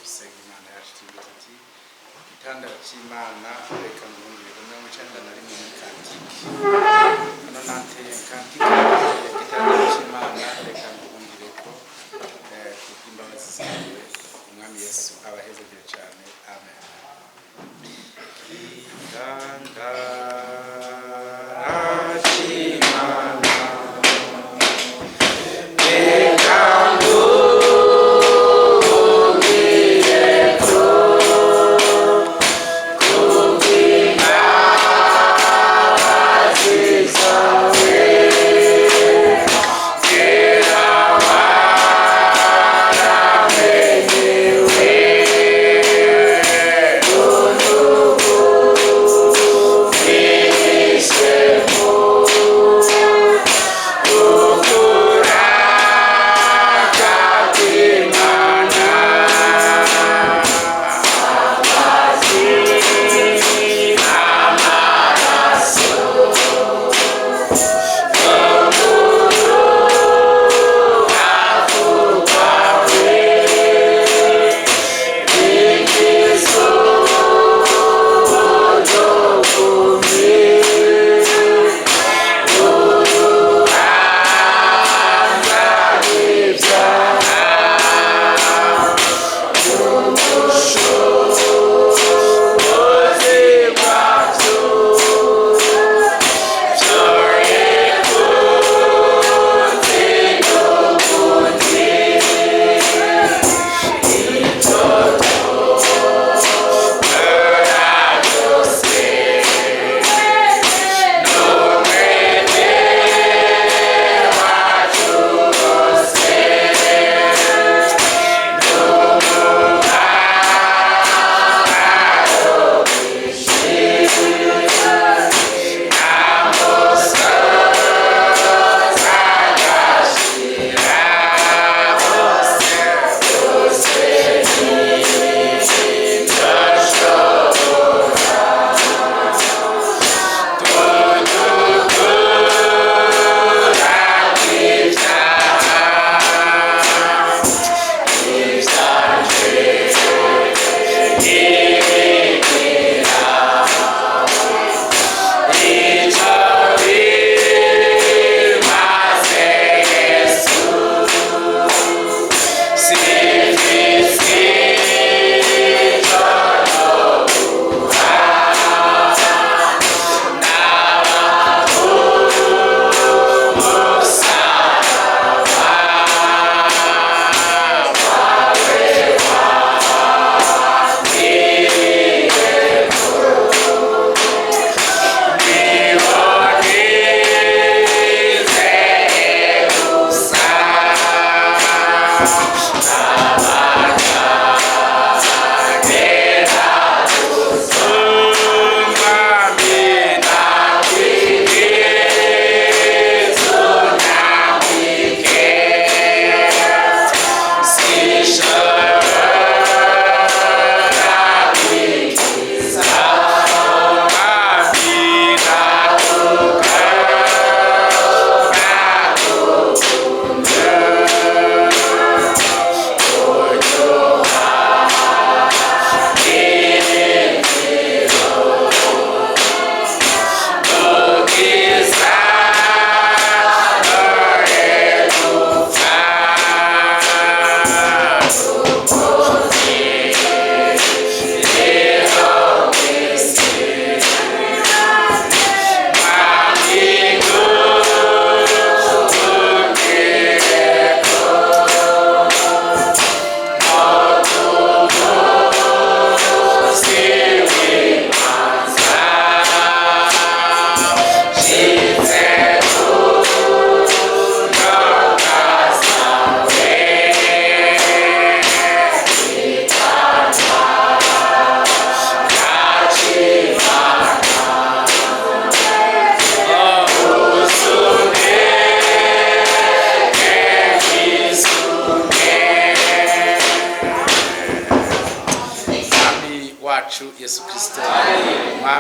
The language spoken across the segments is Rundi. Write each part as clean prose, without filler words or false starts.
Dusenga Imana yacu, tuvuga tuti: "Igitandara cy'Imana, reka nguhungire." 91 muri cantique hano nanteye cantique: "Igitandara cy'Imana, reka nguhungireko kubw'imbabazi zawe." Umwami Yesu abahezagire cyane. Amen. Igitandara cy'Imana, reka nguhungireko kubw'imbabazi zawe. Kera waramenyewe.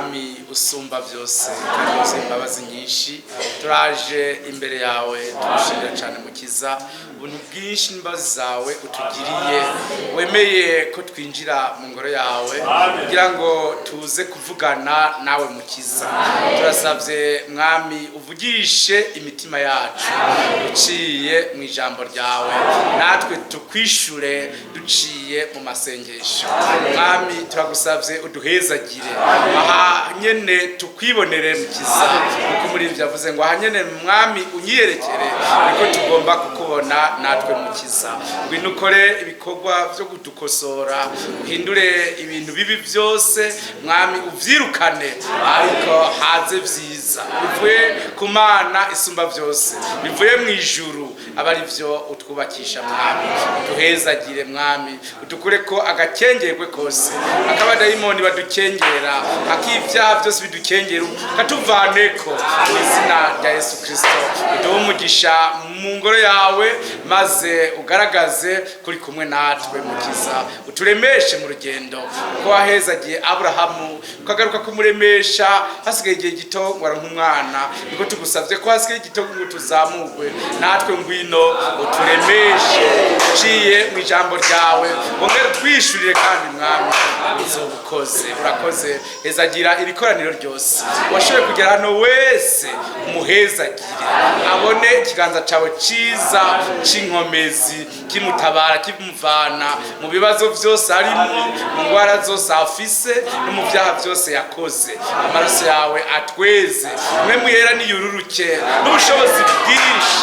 Mwami usumba byose kandi wuzuye imbabazi nyinshi, turaje imbere yawe tugushimira cyane Mukiza, ubuntu bwinshi n'imbabazi zawe utugiriye, wemeye ko twinjira mu ngoro yawe kugira ngo tuze kuvugana nawe Mukiza. Turasabye Mwami uvugishe imitima yacu uciye mu ijambo ryawe, natwe tukwishure duciye mu masengesho. Mwami, turagusabye uduhezagire aha nyene tukwibonere Mukiza, kuko umuririmbyi yavuze ngo aha nyene Mwami unyiyerekere, niko tugomba kukubona natwe Mukiza. Ngwino ukore ibikorwa byo kudukosora, uhindure ibintu bibi byose Mwami, uvyirukane, ariko haze vyiza bivuye ku Mana isumba byose, bivuye mu ijuru, aba ari byo utwubakisha Mwami. Uduhezagire Mwami, udukure ko agakengerwe kose, akabadayimoni badukengera, ak'ibyaha byose bidukengera katuvaneko mu izina rya Yesu Kristo. Uduhe umugisha mu ngoro yawe, maze ugaragaze kuri kumwe natwe Mukiza, uturemeshe mu rugendo ko wahezagiye Aburahamu ukagaruka kumuremesha hasigaye igihe gito ngo aronke umwana, niko tugusabye ko hasigaye gito ngo tuzamugwe natwe, ngwino uturemeshe uciye mu ijambo ryawe, wongere utwishurire kandi Mwami uzobukoze. Urakoze, hezagira irikoraniro ryose, washoboye kugera hano wese umuhezagire, abone ikiganza cyawe cyiza c'inkomezi kimutabara, kimuvana mu bibazo byose arimo, mu ndwara zose afise no mu byaha byose yakoze. Amaraso yawe atweze, mwe mwera niyururuke n'ubushobozi bwinshi,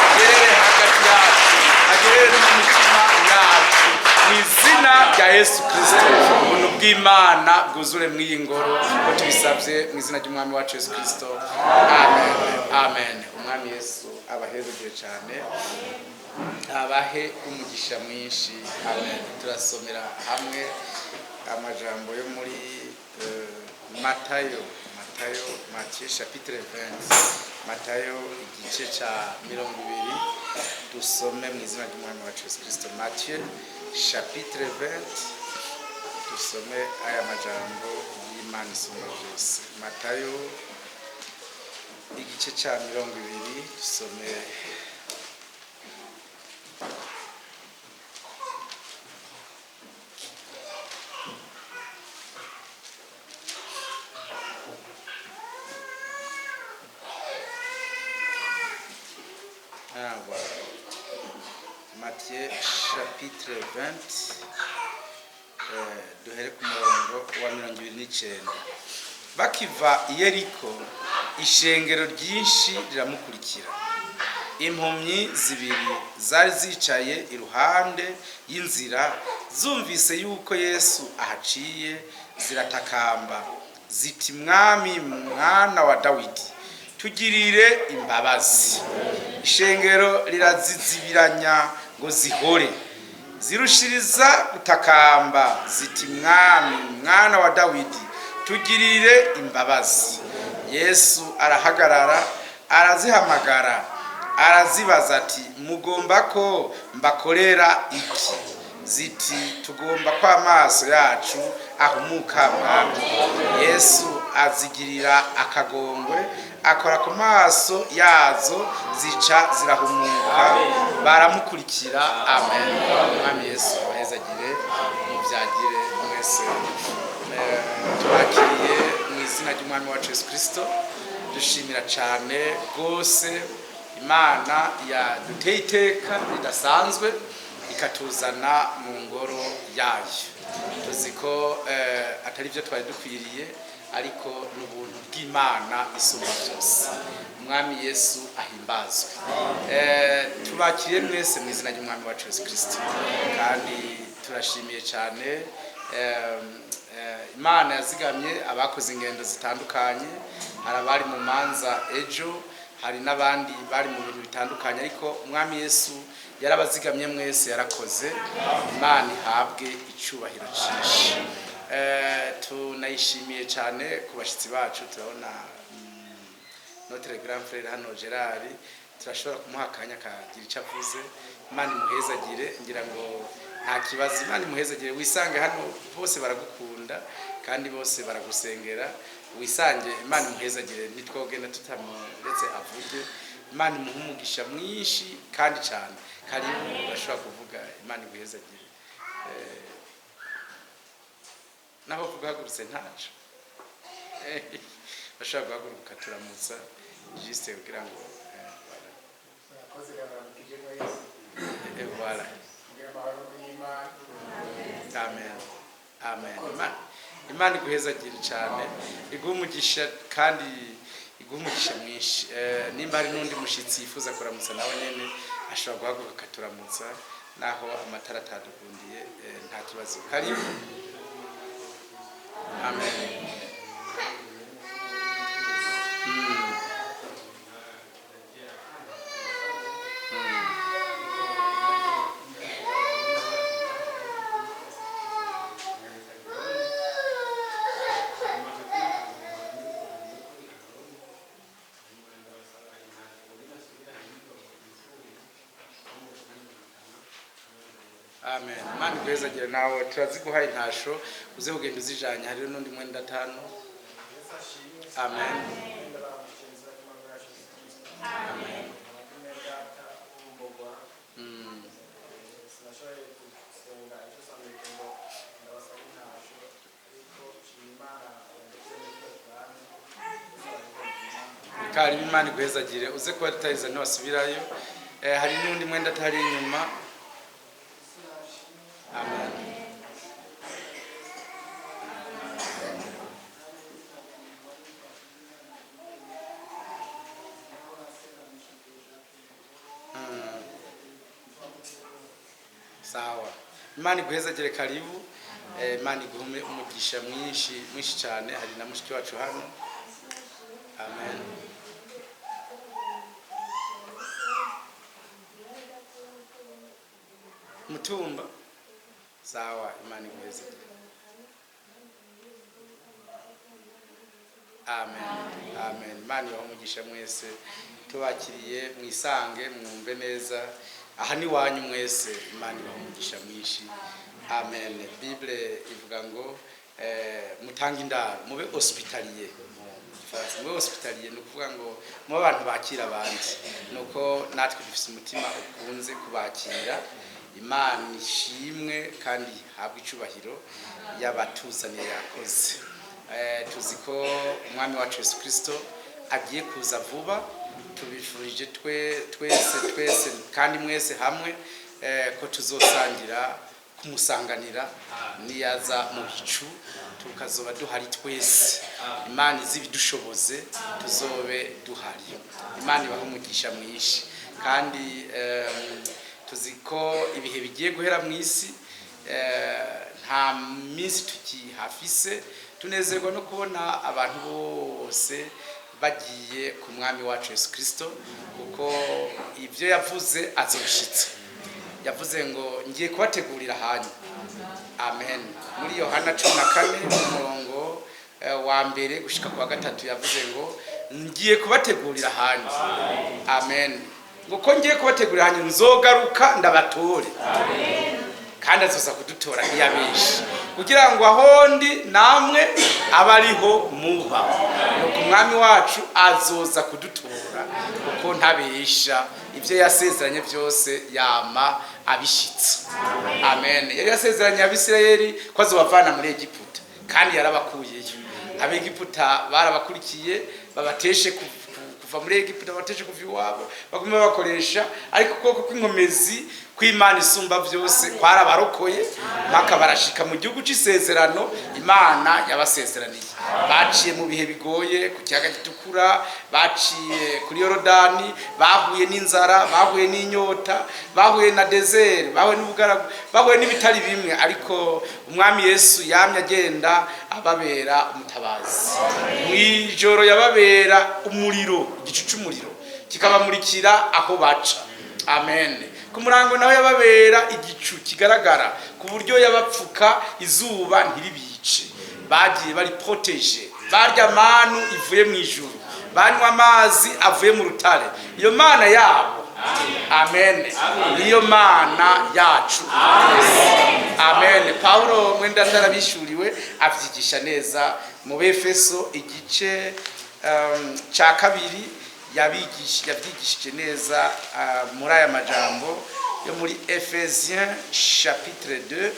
agerere hagati yacu, agerere no mu mitima yacu, mu izina rya Yesu Kristo. Ubuntu bw'Imana bwuzure mw'iyi ngoro, ko tubisabye mu izina ry'Umwami wacu Yesu Kristo, amen, amen. Umwami Yesu abahezagire cyane, abahe umugisha mwinshi, amen. Turasomera hamwe amajambo yo muri Matayo, Matayo, Matthieu chapitre 20, Matayo igice ca 20, dusome mu izina ry'Umwami wacu Yesu Kristo. Matthieu chapitre 20, dusome aya majambo y'Imana isumba byose. Matayo igice ca 20, dusome. Ah, voilà. Matthieu chapitre 20, duhere ku murongo wa 29. Bakiva i Yeriko, ishengero ryinshi riramukurikira. Impumyi zibiri zari zicaye iruhande y'inzira, zumvise yuko Yesu ahaciye, ziratakamba ziti: "Mwami, mwana wa Dawidi, tugirire imbabazi." Ishengero rirazizibiranya ngo zihore, zirushiriza gutakamba ziti: "Mwami, mwana wa Dawidi, tugirire imbabazi." Yesu arahagarara, arazihamagara, arazibaza ati: "Mugomba ko mbakorera iki?" Ziti: "Tugomba ko amaso yacu ahumuka, Mwami." Yesu azigirira akagongwe, akora ku maso yazo, zica zirahumuka, baramukurikira. Amen. Umwami Yesu abahezagire, mubyagire mwese. Tubakiriye mu izina ry'Umwami wacu Yesu Kristo, dushimira cyane rwose Imana yaduteye iteka ridasanzwe ikatuzana mu ngoro yayo. Tuzi ko atari byo twari dukwiriye, ariko ni ubuntu bw'Imana isumba byose. Umwami Yesu ahimbazwe. Tubakiriye mwese mu izina ry'Umwami wacu Yesu Kristo, kandi turashimiye cyane Imana yazigamye abakoze ingendo zitandukanye. Hari abari mu manza ejo, hari n'abandi bari mu bintu bitandukanye, ariko Umwami Yesu yarabazigamye mwese, yarakoze. Imana ihabwe icyubahiro cyinshi. Tunayishimiye cyane ku bashyitsi bacu. Turabona notre grand frère hano Gerard, turashobora kumuha akanya akagira icyo avuze. Imana imuhezagire, ngira ngo nta kibazo. Imana imuhezagire, wisange hano, bose baragukunda kandi bose baragusengera. Wisange, Imana imuhezagire. Ntitwogenda tutamuretse avuge. Imana imuhe umugisha mwinshi kandi cyane. Karibu, urashobora kuvuga. Imana iguhezagire. Naho vuga uhagurutse ntaco. Bashobora guhaguruka turamutsa juste kugira ngo voilà. Murakoze, ndabaramukije mwese. Voilà. Mugira amahoro y'Imana. Amen, amen. Imana iguhezagire cyane, iguhe umugisha kandi iguhe umugisha mwinshi. Nimba hari n'undi mushyitsi yifuza kuramutsa, nawe nyene ashobora guhaguruka akaturamutsa, naho amatara atadukundiye, nta kibazo. Karibu. Amen. Amen. Imana iguhezagire nawe, turaziguhaye intasho, uze kugenda uzijanye. Hariho n'undi mwenda atanu. Amen. Amen. Sinashoboye gusenga icyo sambere ngo ndabasaba intasho, ariko nshima Imana ndetse n'ibyo tubanye. Karibu, Imana iguhezagire, uze kuba tutahiza ntiwasubirayo. Hari n'undi mwenda atari inyuma. Amen. Sawa, Imana iguhezagire. Karibu. Imana iguhume umugisha mwinshi mwinshi cyane. Hari na mushiki wacu hano. Amen. Mutumba. Sawa, Imana iguhezagire. Amen, amen. Imana ibahe umugisha mwese. Tubakiriye, mwisange, mwumve neza, aha ni wanyu mwese. Imana ibahe umugisha mwinshi. Amen. Bible ivuga ngo mutange indaro, mube hospitalier mu Gifaransa. Mube hospitalier ni ukuvuga ngo mube abantu bakira abandi. Nuko natwe dufise umutima ukunze kubakira. Imana ishimwe kandi ihabwe icubahiro y'abatuzaniye yakoze. Tuzi ko Umwami wacu Yesu Kristo agiye kuza vuba. Tubifurije twe twese twese kandi mwese hamwe ko tuzosangira kumusanganira niyaza mu bicu, tukazoba duhari twese. Imana izi ibidushoboze tuzobe duhari. Imana ibahe umugisha mwinshi. Kandi tuzi ko ibihe bigiye guhera mu isi, nta minsi tukihafise. Tunezerwa no kubona abantu bose bagiye ku Mwami wacu Yesu Kristo, kuko ibyo yavuze azobishitsa. Yavuze ngo ngiye kubategurira ahanyu. Amen. Muri Yohana 14, umurongo wa 1 gushika ku wa 3, yavuze ngo ngiye kubategurira ahanyu. Amen. Ngo ko ngiye kubategurira ahanyu, nzogaruka ndabatore. Kandi azoza kudutora ntiyabenshi, kugira ngo aho ndi namwe abariho muba. Nuko Umwami wacu azoza kudutora, kuko ntabesha, ibyo yasezeranye byose yama abishitse. Amen. Yari yasezeranye Abisirayeli ko azobavana muri Egiputa, kandi yarabakuyeyo. Abegiputa barabakurikiye, babateshe kuva muri Egiputa, babateshe kuva iwabo, baguma babakoresha, ariko ukuboko kw'inkomezi kw'Imana isumba byose kwarabarokoye mpaka barashika mu gihugu c'isezerano Imana yabasezeraniye. Baciye mu bihe bigoye ku kiyaga Gitukura, baciye kuri Yorodani, bahuye n'inzara, bahuye n'inyota, bahuye na désert, bahuye n'ubugaragu, bahuye n'ibitari bimwe, ariko Umwami Yesu yamye agenda ababera umutabazi. Mw'ijoro yababera umuriro, igicu c'umuriro kikabamurikira aho baca. Amen. Ku murango nawe yababera igicu kigaragara, ku buryo yabapfuka izuba ntiribice. Bagiye bari protégés, barya manu ivuye mu ijuru, banywa amazi avuye mu rutare. Iyo Mana yabo, amen, niyo Mana yacu. Amen. Paulo mwenda ndarabishuriwe avyigisha neza mu Befeso igice ca kabiri, yavyigishije neza muri aya majambo yo muri Ephésiens chapitre 2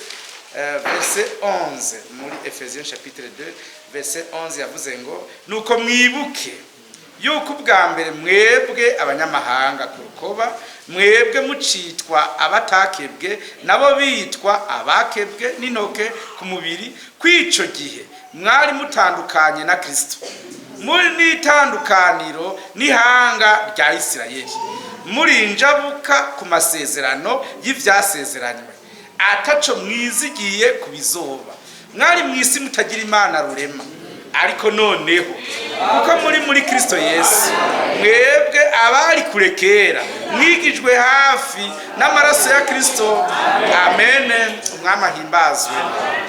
verset 11. Muri Ephésiens chapitre 2 verset 11 yavuze ngo: "Nuko mwibuke yuko ubwa mbere mwebwe abanyamahanga ku rukoba, mwebwe mucitwa abatakebwe, nabo bitwa abakebwe n'intoke ku mubiri, kw'ico gihe mwari mutandukanye na Kristo, muri n'itandukaniro n'ihanga rya Isirayeli, muri injabuka ku masezerano y'ivyasezeranywe, ataco mwizigiye ku bizoba, mwari mw'isi mutagira Imana rurema. Ariko noneho kuko muri muri Kristo Yesu, mwebwe abari kure kera mwigijwe hafi n'amaraso ya Kristo." Amen. Umwami ahimbazwe,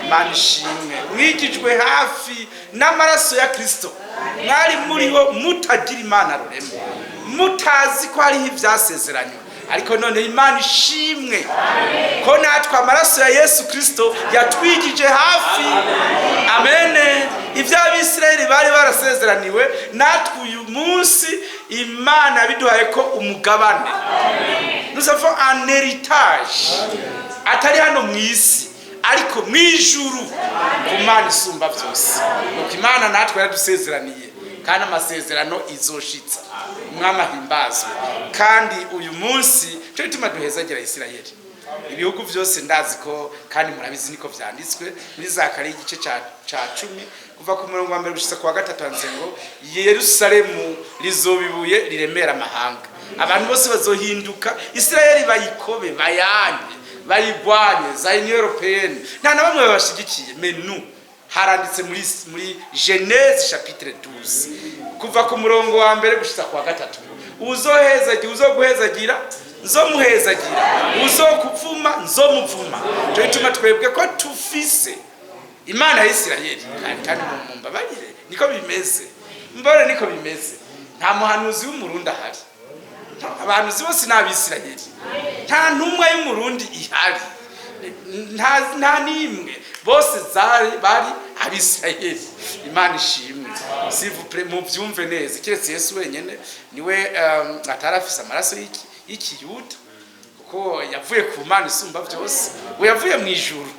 Imana ishimwe. Mwigijwe hafi n'amaraso ya Kristo. Mwari muriho mutagira Imana rurema, mutazi ko hariho ivyasezeranywe, ariko none Imana ishimwe ko natwe amaraso ya Yesu Kristo yatwigije hafi. Amen. Ibyo Abisirayeli bari barasezeraniwe, natwe uyu munsi Imana yabiduhaye ko umugabane. Nous avons un héritage atari hano mu isi, ariko mu ijuru ku Mana isumba byose. Nuko Imana natwe yaradusezeraniye, kandi amasezerano izoshitsa. Umwami ahimbazwe. Kandi uyu munsi cyo gituma duhezagira Isirayeli, ibihugu byose. Ndazi ko kandi murabizi, niko vyanditswe muri Zakariya igice ca 10, kuva ku murongo wa mbere gushitsa ku wa gatatu, handitse ngo: "Yerusalemu rizoba ibuye riremera amahanga, abantu bose bazohinduka Isirayeli, bayikobe, bayanye, bayigwanye." Za Union européenne nta na bamwe babashigikiye. Menu haranditse muri Genèse chapitre 12, kuva ku murongo wa mbere gushitsa ku wa gatatu: "Uzohezagira uzoguhezagira nzomuhezagira, uzokuvuma nzomuvuma." Cyo gituma twebwe ko tufise Imana ya Isirayeli, kandi mumbabarire, niko bimeze, mbore niko bimeze. Nta muhanuzi w'Umurundi ahari, abahanuzi bose ni Abisirayeli. Nta ntumwa y'Umurundi ihari, nta n'imwe, bose zari bari Abisirayeli. Imana ishimwe. S'il vous plaît, mubyumve neza. Keretse Yesu wenyine niwe atari afise amaraso y'ikiyuda, kuko yavuye ku Mana isumba byose, we yavuye mu ijuru,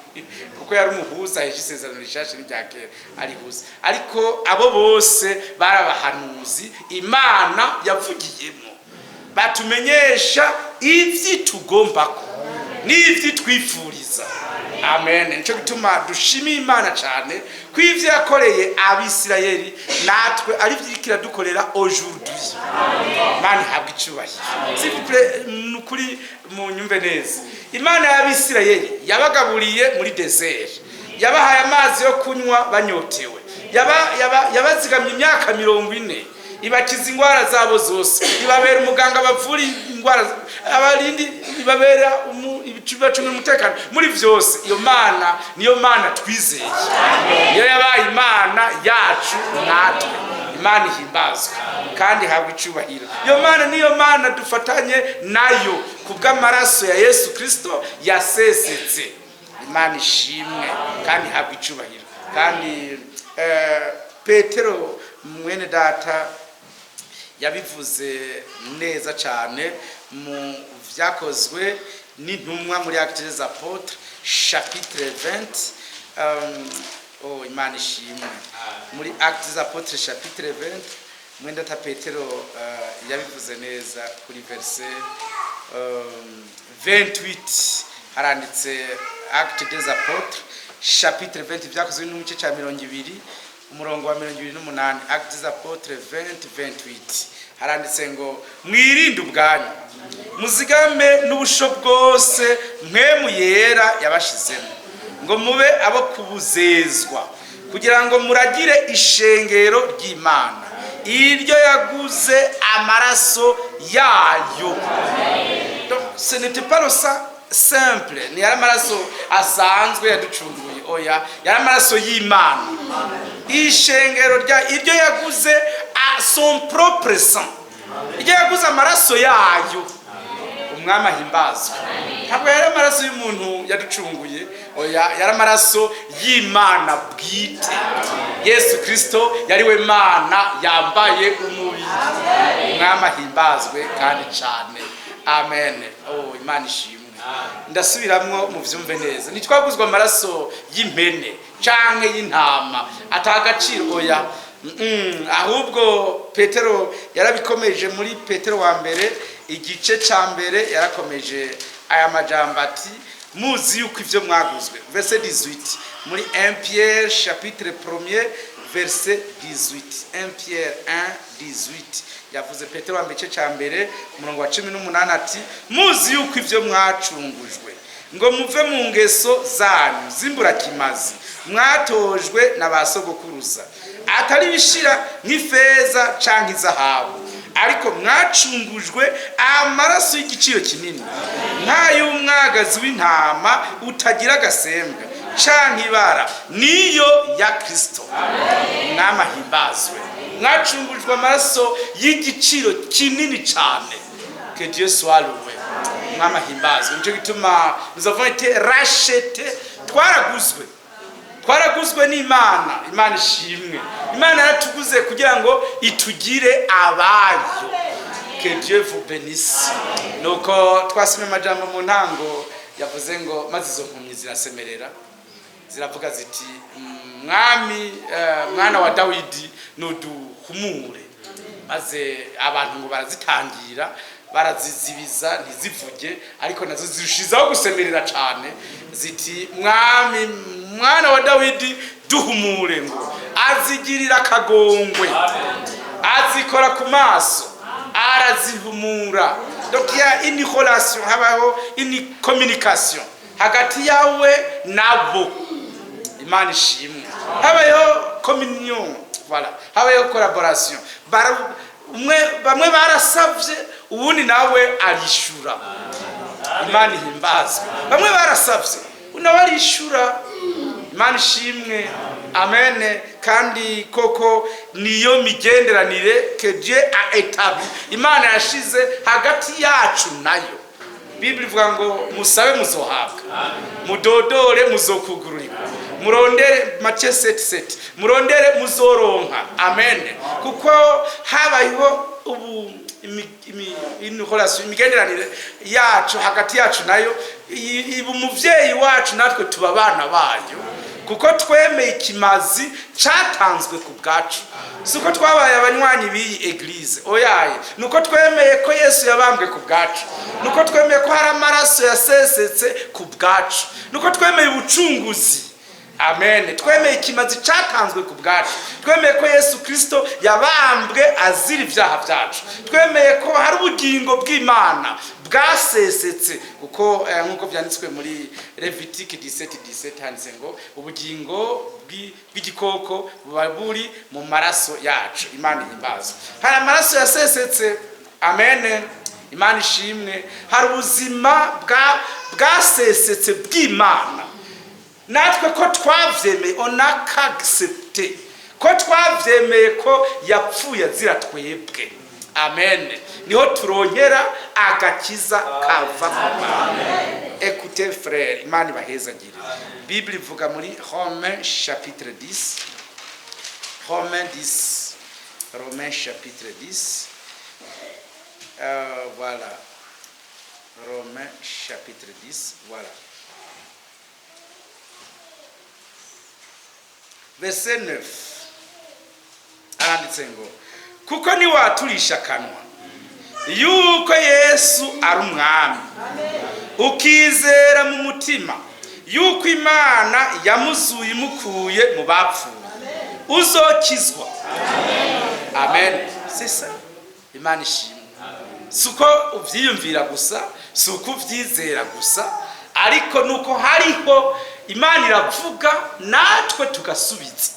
kuko yari umuhuza ahesha isezerano rishasha n'irya kera arihuza. Ariko abo bose bari abahanuzi Imana yavugiyemo, batumenyesha ivyi tugombako n'ivyi twifuriza. Amen. Nico gituma dushimiye Imana cyane ko ivyo yakoreye Abisirayeli natwe ari vyo iriko iradukorera aujourd'hui. Imana ihabwa icubahiro. S'il vous plaît, nukuri munyumve neza. Imana y'Abisirayeli yabagaburiye muri désert, yabahaye amazi yo kunywa banyotewe, yabazigamye imyaka 40, ibakiza indwara zabo zose, ibabera umuganga bavura indwara abarindi, ibabera ibacungira umutekano muri byose. Iyo Mana niyo Mana twizeye, niyo yabaye Imana yacu natwe. Imana ihimbazwe kandi ihabwa icubahiro. Iyo Mana niyo Mana dufatanye nayo kubw'amaraso ya Yesu Kristo yasesetse. Imana ishimwe kandi ihabwa icubahiro. Kandi Petero mwene data yabivuze neza cyane mu Byakozwe n'Intumwa, muri Actes des Apôtres chapitre 20. Oh, Imana ishimwe. Muri Actes des Apôtres chapitre 20, mwene data Petero yabivuze neza kuri verset 28. Haranditse Actes des Apôtres chapitre 20, Byakozwe n'igice cya 20, umurongo wa 28. Actes des Apôtres 20 28, haranditse ngo: "Mwirinde ubwanyu, muzigame n'ubusho bwose Mpwemu Yera yabashizemo ngo mube abo kubuzezwa, kugira ngo muragire ishengero ry'Imana, iryo yaguze amaraso yayo." Donc ce n'était pas le sang simple, ni yari amaraso asanzwe yaducunguye, oya, yari amaraso y'Imana. Ishengero rya iryo yaguze à son propre sang, iryo yaguze amaraso yayo. Umwami ahimbazwe. Ntabwo yari amaraso y'umuntu yaducunguye. Oya, yari amaraso y'Imana bwite. Yesu Kristo yariwe Mana yambaye umubiri. Umwami ahimbazwe kandi cyane. Amen. Oh, Imana ishimwe. Ndasubiramwo muvyumve neza: ntitwaguzwe amaraso y'impene canke y'intama atagaciro, oya. Ahubwo Petero yarabikomeje muri Petero wa mbere, igice ca mbere, yarakomeje aya majambo ati: "Muzi yuko ivyo mwaguzwe." Verset 18, muri 1 Pierre chapitre 1er verset 18, 1 Pierre 1 18, yavuze Petero wa mbere, igice ca mbere, umurongo wa 18, ati: "Muzi yuko ivyo mwacungujwe ngo muve mu ngeso zanyu z'imburakimazi mwatojwe na ba sogokuruza, atari ibishira nk'ifeza canke izahabu, ariko mwacungujwe amaraso y'igiciro kinini nk'ay'umwagazi w'intama utagira agasembwa canke ibara, niyo ya Kristo." Mwamahimbazwe. Mwacungujwe amaraso y'igiciro kinini cane. Que Dieu soit loué. Mwamahimbazwe. Nico gituma nous avons été rachetés, twaraguzwe, twaraguzwe n'Imana. Imana ishimwe. Imana yaratuguze kugira ngo itugire abayo. Que Dieu vous bénisse. Nuko twasomye amajambo mu ntango yavuze ngo: "Maze izo mpumyi zirasemerera, ziravuga ziti: 'Mwami, mwana wa Dawidi, nuduhumure.' Maze abantu ngo barazitangira, barazizibiza ntizivuge, ariko nazo zirushizaho gusemerera cyane ziti: 'Mwami, mwana wa Dawidi, duhumure.' Ngo azigirira akagongwe, azikora ku maso, arazihumura." Donc il y a une relation, habaho une communication hagati yawe nabo. Imana ishimwe. Habayeho communion, voilà, habayeho collaboration. Umwe, bamwe barasavye, uwundi nawe arishura. Imana ihimbazwe. Bamwe barasavye, nawe arishura. Imana ishimwe. Amen. Kandi koko niyo migenderanire que Dieu a établi, Imana yashize hagati yacu nayo. Bibiri ivuga ngo: "Musabe, muzohabwa; mudodore, muzokugururirwa; murondere," Matthieu 7:7, "murondere, muzoronka." Amen. Kuko habayeho ubu relation, imigenderanire yacu hagati yacu nayo. Iba umuvyeyi wacu, natwe tuba abana bayo, kuko twemeye ikimazi catanzwe ku bwacu. Si uko twabaye abanywanyi b'iyi église, oyaye. Ni uko twemeye ko Yesu yabambwe ku bwacu, ni uko twemeye ko hari amaraso yasesetse ku bwacu, ni uko twemeye ubucunguzi. Amen. Twemeye ikimazi cyatanzwe ku bwacu, twemeye ko Yesu Kirisito yabambwe azira ibyaha byacu, twemeye ko hari ubugingo bw'Imana bwasesetse, kuko nk'uko byanditswe muri Levitike 17 17, handitse ngo ubugingo bw'igikoko buba buri mu maraso yacu. Imana ihimbazwe. Hari amaraso yasesetse. Amen. Imana ishimwe. Hari ubuzima bwasesetse bw'Imana. Natwe ko twavyemeye, on a accepté, ko twavyemeye ko yapfuye azira twebwe. Amen. Niho turonkera agakiza kava ku Mana. Écoutez, frère, Imana ibahezagire. Bible ivuga muri Romains chapitre 10, Romains 10, Romains chapitre 10, voilà, Romains chapitre 10, voilà, verset 9, aranditse ngo: "Kuko niwaturisha akanwa yuko Yesu ari Umwami, ukizera mu mutima yuko Imana yamuzuye imukuye mu bapfuye, uzokizwa." Amen. C'est ça. Imana ishimwe. Si uko ubyiyumvira gusa, si uko ubyizera gusa, ariko nuko hariho Imana iravuga, natwe tugasubiza.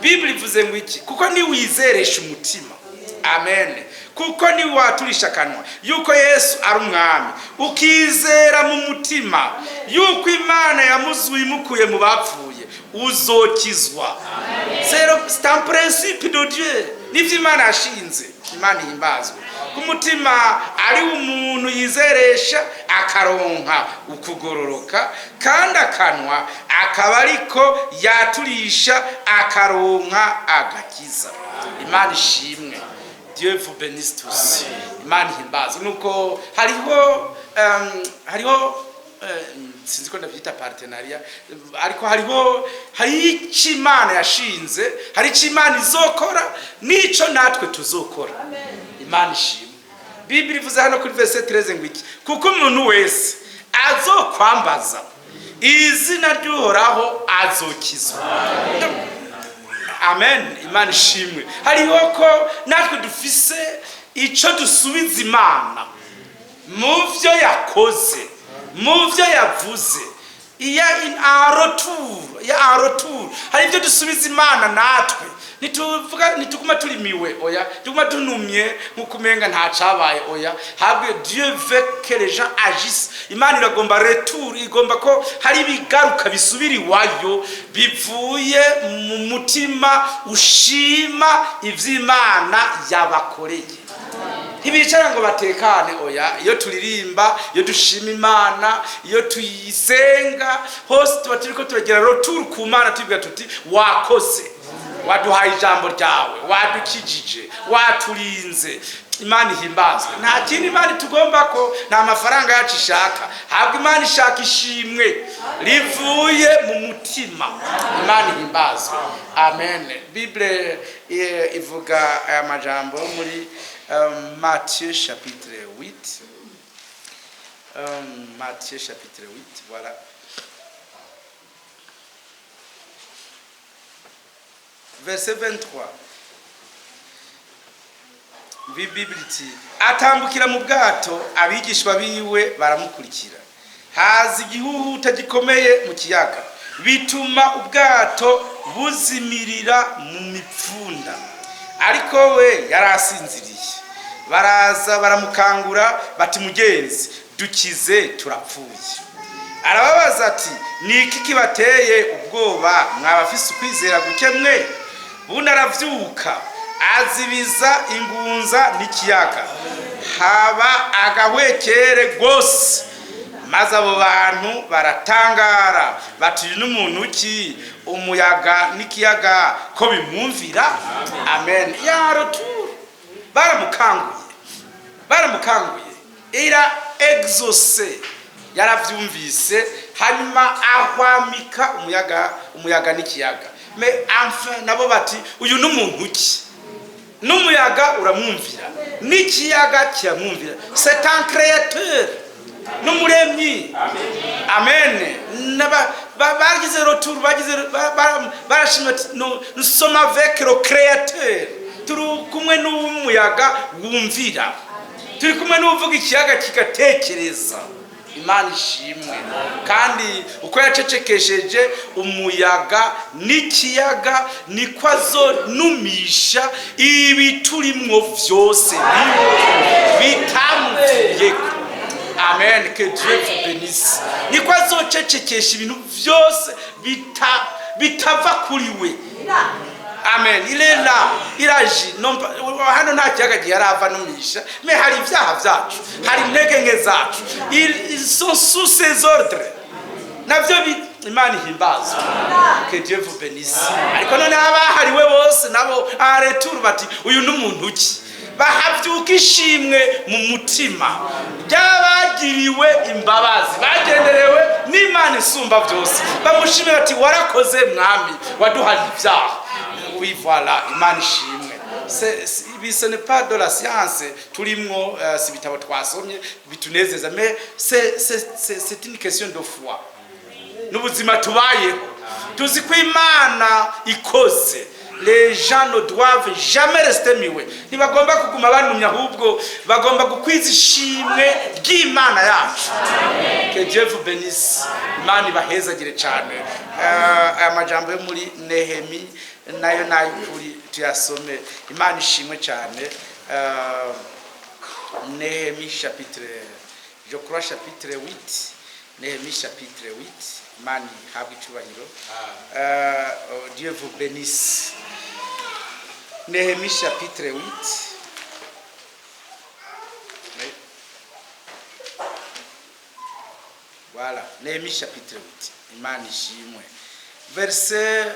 Bibiri ivuze ngo iki? Kuko niwizeresha umutima, amen, kuko niwaturisha akanwa yuko Yesu ari Umwami, ukizera mu mutima yuko Imana yamuzuye imukuye mu bapfuye, uzokizwa. C'est un principe de Dieu, nivyo Imana yashinze. Imana ihimbazwe. Ku mutima ari umuntu yizeresha akaronka ukugororoka, kandi akanwa akaba ariko yaturisha akaronka agakiza. Imana ishimwe. Dieu vous bénisse tous. Imana ihimbazwe. Nuko hariho, sinzi ko ndavyita partenariat, ariko hariho icyo Imana yashinze, hari icyo Imana izokora n'ico natwe tuzokora. Imana ishimwe. Bibiri ivuze hano kuri verset 13 ngo iki? Kuko umuntu wese azokwambaza izina ry'Uhoraho azokizwa. Amen. Imana ishimwe. Hariho ko natwe dufise ico dusubiza Imana mu vyo yakoze, mu vyo yavuze. Iya en retour, ya en retour, hari ibyo dusubiza Imana natwe. Ntituvuga, ntituguma turimiwe, oya, tuguma tunumye nk'uko umenga nta cabaye, oya. Habwe Dieu veut que les gens agissent. Imana iragomba retour, igomba ko hari ibigaruka bisubira iwayo bivuye mu mutima ushima ivy'Imana yabakoreye. Ntibicara ngo batekane, oya. Iyo turirimba, iyo dushima Imana, iyo tuyisenga, hose tuba turiko turagira retour ku Mana, tuvuga tuti: "Wakoze, waduhaye ijambo ryawe, wadukijije, waturinze." Imana ihimbazwe. Nta kindi Imana itugomba ko, nta mafaranga yacu ishaka. Habwo Imana ishaka ishimwe rivuye mu mutima. Imana ihimbazwe. Amen. Bible ivuga aya majambo muri Matthieu chapitre 8. Matthieu chapitre 8, voilà. Verset 23. Bible iti: "Atambukira mu bwato, abigishwa biwe baramukurikira. Haza igihuhuta gikomeye mu kiyaga, bituma ubwato buzimirira mu mipfunda, ariko we yari asinziriye. Baraza baramukangura bati: 'Mugenzi, dukize, turapfuye.' Arababaza ati: 'Ni iki kibateye ubwoba, mwabafise ukwizera guke mwe?' Bundi aravyuka, azibiza ingunza n'ikiyaga, haba agahwekere rwose. Maze abo bantu baratangara bati: 'Uyu n'umuntu ki, umuyaga n'ikiyaga ko bimwumvira?'" Amen. Ya retour, baramukanguye, baramukanguye. Ira exaucé, yaravyumvise, hanyuma ahwamika umuyaga, umuyaga n'ikiyaga. Mais enfin nabo bati: "Uyu n'umuntu ki, n'umuyaga uramwumvira, n'ikiyaga kiramwumvira?" C'est un créateur, n'umuremyi. Amen. Bagize retour, bagize barashimye ati: "Nous sommes avec le créateur." Turi kumwe n'umuyaga wumvira, turi kumwe n'uvuga ikiyaga kigatekereza. Imana ishimwe. Kandi uko yacecekesheje umuyaga n'ikiyaga, niko azonumisha ibiturimwo vyose bitamuvuyeko. Amen. Que Dieu vous bénisse. Niko azocecekesha ibintu vyose bitava kuri we. Amen. Il est là, il agit. Non pas hano, nta kiyaga gihari numisha, mais hari ibyaha byacu, hari intege nke zacu. Ils sont sous ses ordres navyo. Imana ihimbazwe. Que Dieu vous bénisse. Ariko none abahariwe bose nabo en retour bati: "Uyu n'umuntu ki?" Bahavyuka ishimwe mu mutima ry'abagiriwe imbabazi, bagenderewe n'Imana isumba byose. Bamushimira bati: "Warakoze Mwami, waduhaye ibyaha." Oui, voilà. Imana ishimwe. Ibi ce n'est pas de la science turimwo, si ibitabo twasomye bitunezeza, mais c'est une question de foi n'ubuzima tubayeho. Tuzi ko Imana ikoze, les gens ne doivent jamais rester muets. Ntibagomba kuguma banumye, ahubwo bagomba gukwiza ishimwe ry'Imana yacu. Que Dieu vous bénisse. Imana ibahezagire cyane. Aya majambo yo muri Nehemi nayo nay'ukuri, tuyasome. Imana ishimwe cyane. Néhémie chapitre, je crois, chapitre 8. Néhémie chapitre 8. Imana ihabwe icyubahiro. Oh, Dieu vous bénisse. Néhémie chapitre 8. Voilà, Néhémie chapitre 8. Imana ishimwe. Verset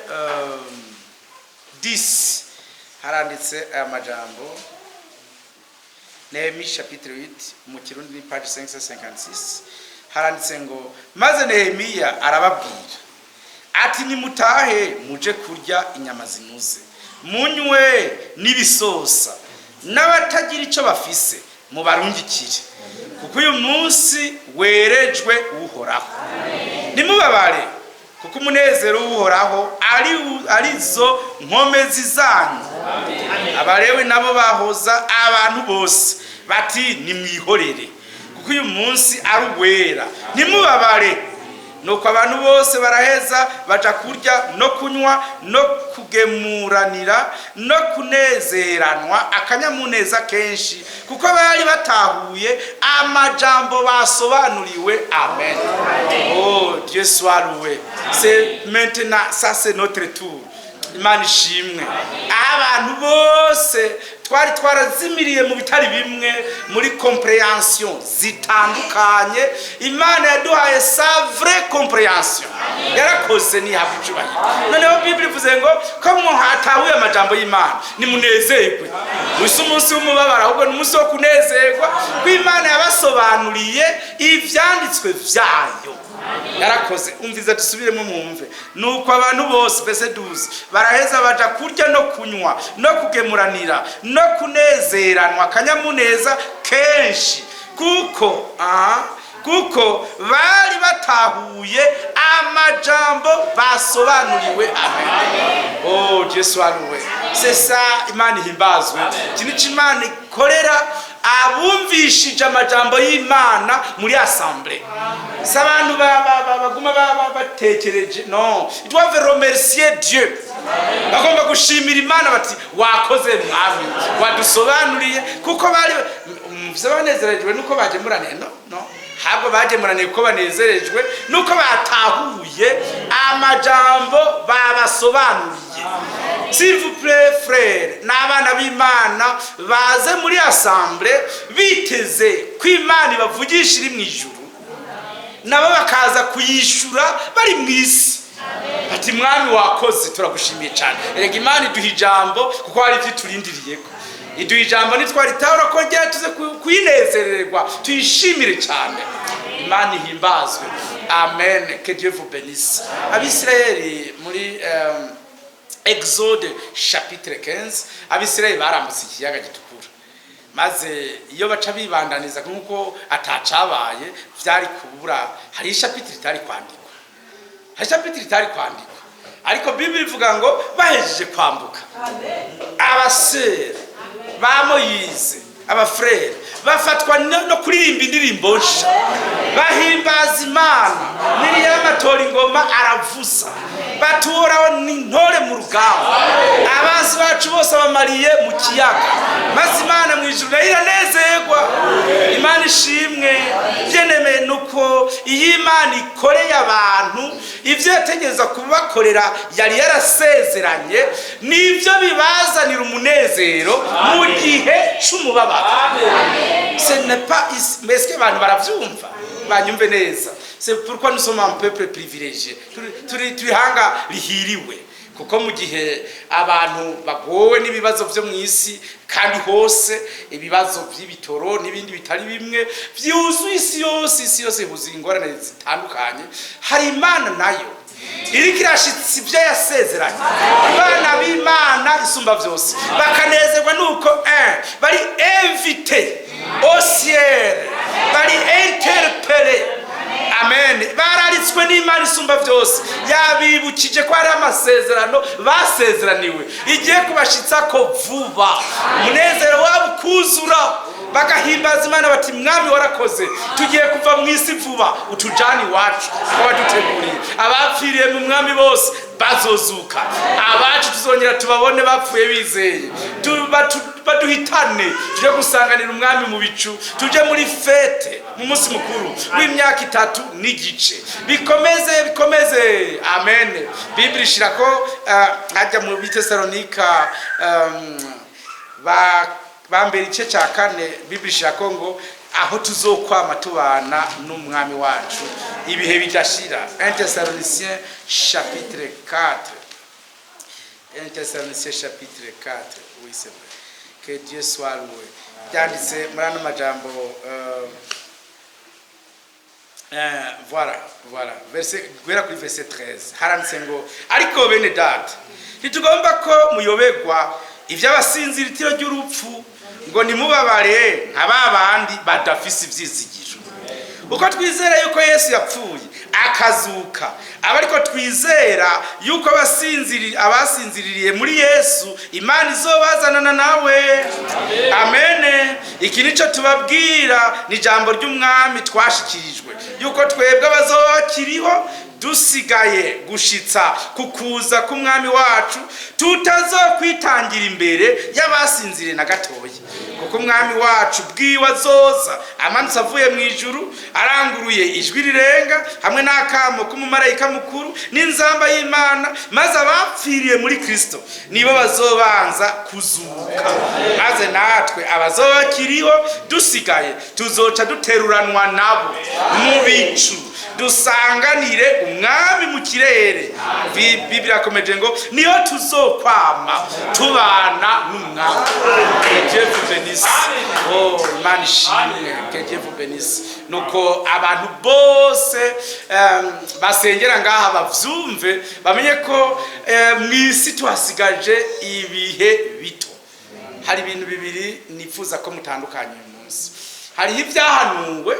10 haranditse aya majambo. Néhémie chapitre 8, mu Kirundi ni page 556. Haranditse ngo: "Maze Nehemiya arababwira ati: 'Nimutahe muje kurya inyama zinuze, munywe n'ibisosa, n'abatagira icyo bafise mubarungikire, kuko uyu munsi werejwe Uhoraho. Nimubabare, kuko umunezero w'Uhoraho ari arizo nkomezi zanyu.' Abalewi nabo bahoza abantu bose bati: 'Nimwihorere, kuko uyu munsi ari uwera, ntimubabare.' Nuko abantu bose baraheza baja kurya no kunywa no kugemuranira no kunezeranwa akanyamuneza kenshi, kuko bari batahuye amajambo basobanuriwe." Amen. Oh, Dieu soit loué. C'est maintenant, ça, c'est notre tour. Imana ishimwe. Aho abantu bose twari twarazimiriye mu bitari bimwe, muri compréhension zitandukanye, Imana yaduhaye sa vraie compréhension. Yarakoze, ntihabwa icubahiro. Noneho Bibiri ivuze ngo ko mwatahuye amajambo y'Imana, nimunezerwe. Wese umunsi w'umubabaro, ahubwo ni umunsi wo kunezerwa ko Imana yabasobanuriye ivyanditswe vyayo. Yarakoze. Umviza, dusubiremo mwumve. Nuko abantu bose, verset 12, baraheza baja kurya no kunywa no kugemuranira no kunezeranwa akanyamuneza kenshi, kuko bari batahuye amajambo basobanuriwe. Amen. Oh, Dieu soit loué. C'est ça. Imana ihimbazwe. Iki nico Imana ikorera abumvishije amajambo y'Imana muri assemblée. Si abantu baguma batekereje. Non, ils doivent remercier Dieu. Bagomba gushimira Imana bati: 'Wakoze, Mwami, wadusobanuriye.' Kuko bari muvyo banezerejwe nuko bagemuraniye. No, no, ntabwo bagemuraniye kuko banezerejwe nuko batahuye amajambo babasobanuriye. S'il vous plaît, frère, n'abana b'Imana baze muri assemblée biteze ko Imana ibavugisha iri mu ijuru, nabo bakaza kuyishura bari mu isi ati: 'Mwami, wakoze, turagushimiye cyane.' Erega Imana iduha ijambo kuko hari ibyo iturindiriyeko. Iduha ijambo nitwaritahura kongera tuze kuyinezererwa, tuyishimire cyane. Imana ihimbazwe. Amen. Que Dieu vous bénisse. Abisirayeli muri Exode chapitre 15, Abisirayeli barambutse ikiyaga Gitukura, maze iyo baca bibandaniza nk'uko atacabaye, vyari kubura. Hari chapitre itari kwandikwa, hari chapitre itari kwandikwa. Ariko Bibiri ivuga ngo bahejeje kwambuka, abasere ba Moyize, abafurere, bafatwa no kuririmba indirimbo nsha, bahimbaza Imana. Miriyamu atora ingoma aravuza, batuhoraho ni intore mu rugamba, abansi bacu bose abamariye mu kiyaga. Maze Imana mu ijuru nayo iranezerwa. Imana ishimwe. Bien-aimés, nuko iyo Imana ikoreye abantu ibyo yategereza kubakorera, yari yarasezeranye, nibyo bibazanira umunezero mu gihe c'umubabaro. Ce n'est pas ici. Mais est-ce que abantu baravyumva? Banyumve neza. C'est pourquoi nous sommes un peuple privilégié. Turi hanga rihiriwe, kuko mu gihe abantu bagowe n'ibibazo byo mu isi, kandi hose ibibazo by'ibitoro n'ibindi bitari bimwe byuzuye isi yose, isi yose ihuzuye ingorane zitandukanye, hari Imana nayo iriko irashitsa ibyo yasezeranye. Abana b'Imana isumba byose bakanezerwa nuko bari invités au ciel, bari interpellés. Amen. Bararitswe n'Imana isumba byose, yabibukije ko hari amasezerano basezeraniwe igiye kubashitsa ko vuba, umunezero wabo ukuzura, bagahimbaza Imana bati: 'Mwami, warakoze, tugiye kuva mu isi vuba, utujane iwacu aho waduteguriye.' Abapfiriye mu Mwami bose bazozuka, abacu tuzongera tubabone bapfuye bizeye. Baduhitane tujye gusanganira Umwami mu bicu, tujye muri fête mu munsi mukuru w'imyaka 3 n'igice. Bikomeze, bikomeze. Amen. Bibiri ishira ko hajya mu Bitesalonika ba bambere igice cya 4, Bibiri ishira ko ngo Aho tuzokwama tubana n'Umwami wacu ibihe bidashira. 1 Thessaloniciens chapitre 4, 1 Thessaloniciens chapitre 4. Oui, c'est vrai, que Dieu soit loué. Byanditse muri ano majambo, voilà, verset, guhera kuri verset 13, haranditse ngo: "Ariko bene Data, ntitugomba ko muyobegwa ivy'abasinzira itiro ry'urupfu, ngo ntimubabare nka ba bandi badafise ivyizigiro. Uko twizera yuko Yesu yapfuye akazuka, aba ariko twizera yuko abasinziririye muri Yesu Imana izobazanana nawe." Amene. "Iki nico tubabwira, ni ijambo ry'Umwami twashikirijwe, yuko twebwe abazoba bakiriho dusigaye gushitsa ku kuza k'Umwami wacu tutazokwitangira imbere y'abasinziriye na gatoya. Kuko Umwami wacu bwiwe azoza amanutse avuye mu ijuru, aranguruye ijwi rirenga, hamwe n'akamo k'umumarayika mukuru n'inzamba y'Imana, maze abapfiriye muri Kristo nibo bazobanza kuzuka. Maze natwe abazoba bakiriho dusigaye tuzoca duteruranwa nabo mu bicu, dusanganire Umwami mu kirere." Bibiliya yakomeje ngo: "Niyo tuzokwama tubana n'Umwami." Que Dieu vous bénisse. Oh, Imana ishimwe. Que Dieu vous bénisse. Nuko abantu bose basengera ngaha bavyumve, bamenye ko mu isi tuhasigaje ibihe bito. Hari ibintu bibiri nifuza ko mutandukanye uyu munsi. Hariho ibyahanuwe,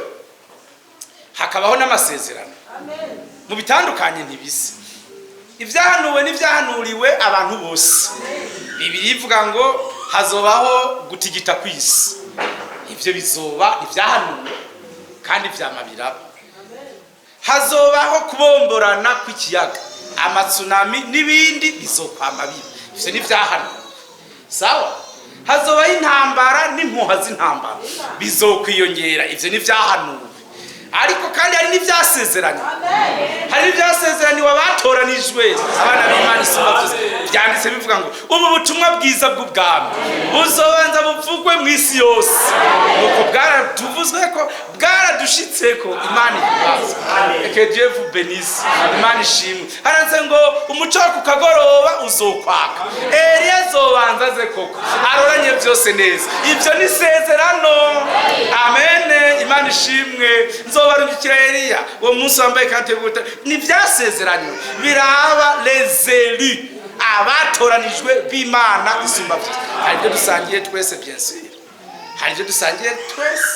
hakabaho n'amasezerano. Mu bitandukanye ntibisa. Ibyahanuwe n'ibyahanuriwe abantu bose. Bibiliya ivuga ngo hazobaho gutigita kw'isi. Ibyo bizoba ibyahanuwe kandi vyama biraba. Hazobaho kubomborana kw'ikiyaga, amatsunami n'ibindi, bizokwama biba. Ivyo n'ivyahanuwe, sawa. Hazobaho intambara n'impuha z'intambara, bizokwiyongera. Ivyo n'ivyahanuwe. Ariko kandi hari n'ivyasezeranye, hari n'ivyasezeraniwe abatoranijwe, abana b'Imana isumba byose. Byanditse bivuga ngo ubu butumwa bwiza bw'ubwami buzobanza buvugwe mu isi yose. Nuko bwaratuvuzwe ko bwaradushitseko. Imana ihimbaza. Que Dieu vous bénisse. Imana ishimwe. Haranditse ngo umuco wo ku kagoroba uzokwaka, Eliya azobanza aze koko aroranye byose neza. Ibyo ni isezerano. Amen. Imana ishimwe. "Nzobarungikira Eliya uwo munsi wambaye kante buta." Ni byasezeranywe, biraba les élus, abatoranijwe b'Imana isumba byose. Hari ibyo dusangiye twese, bien sûr, hari ibyo dusangiye twese,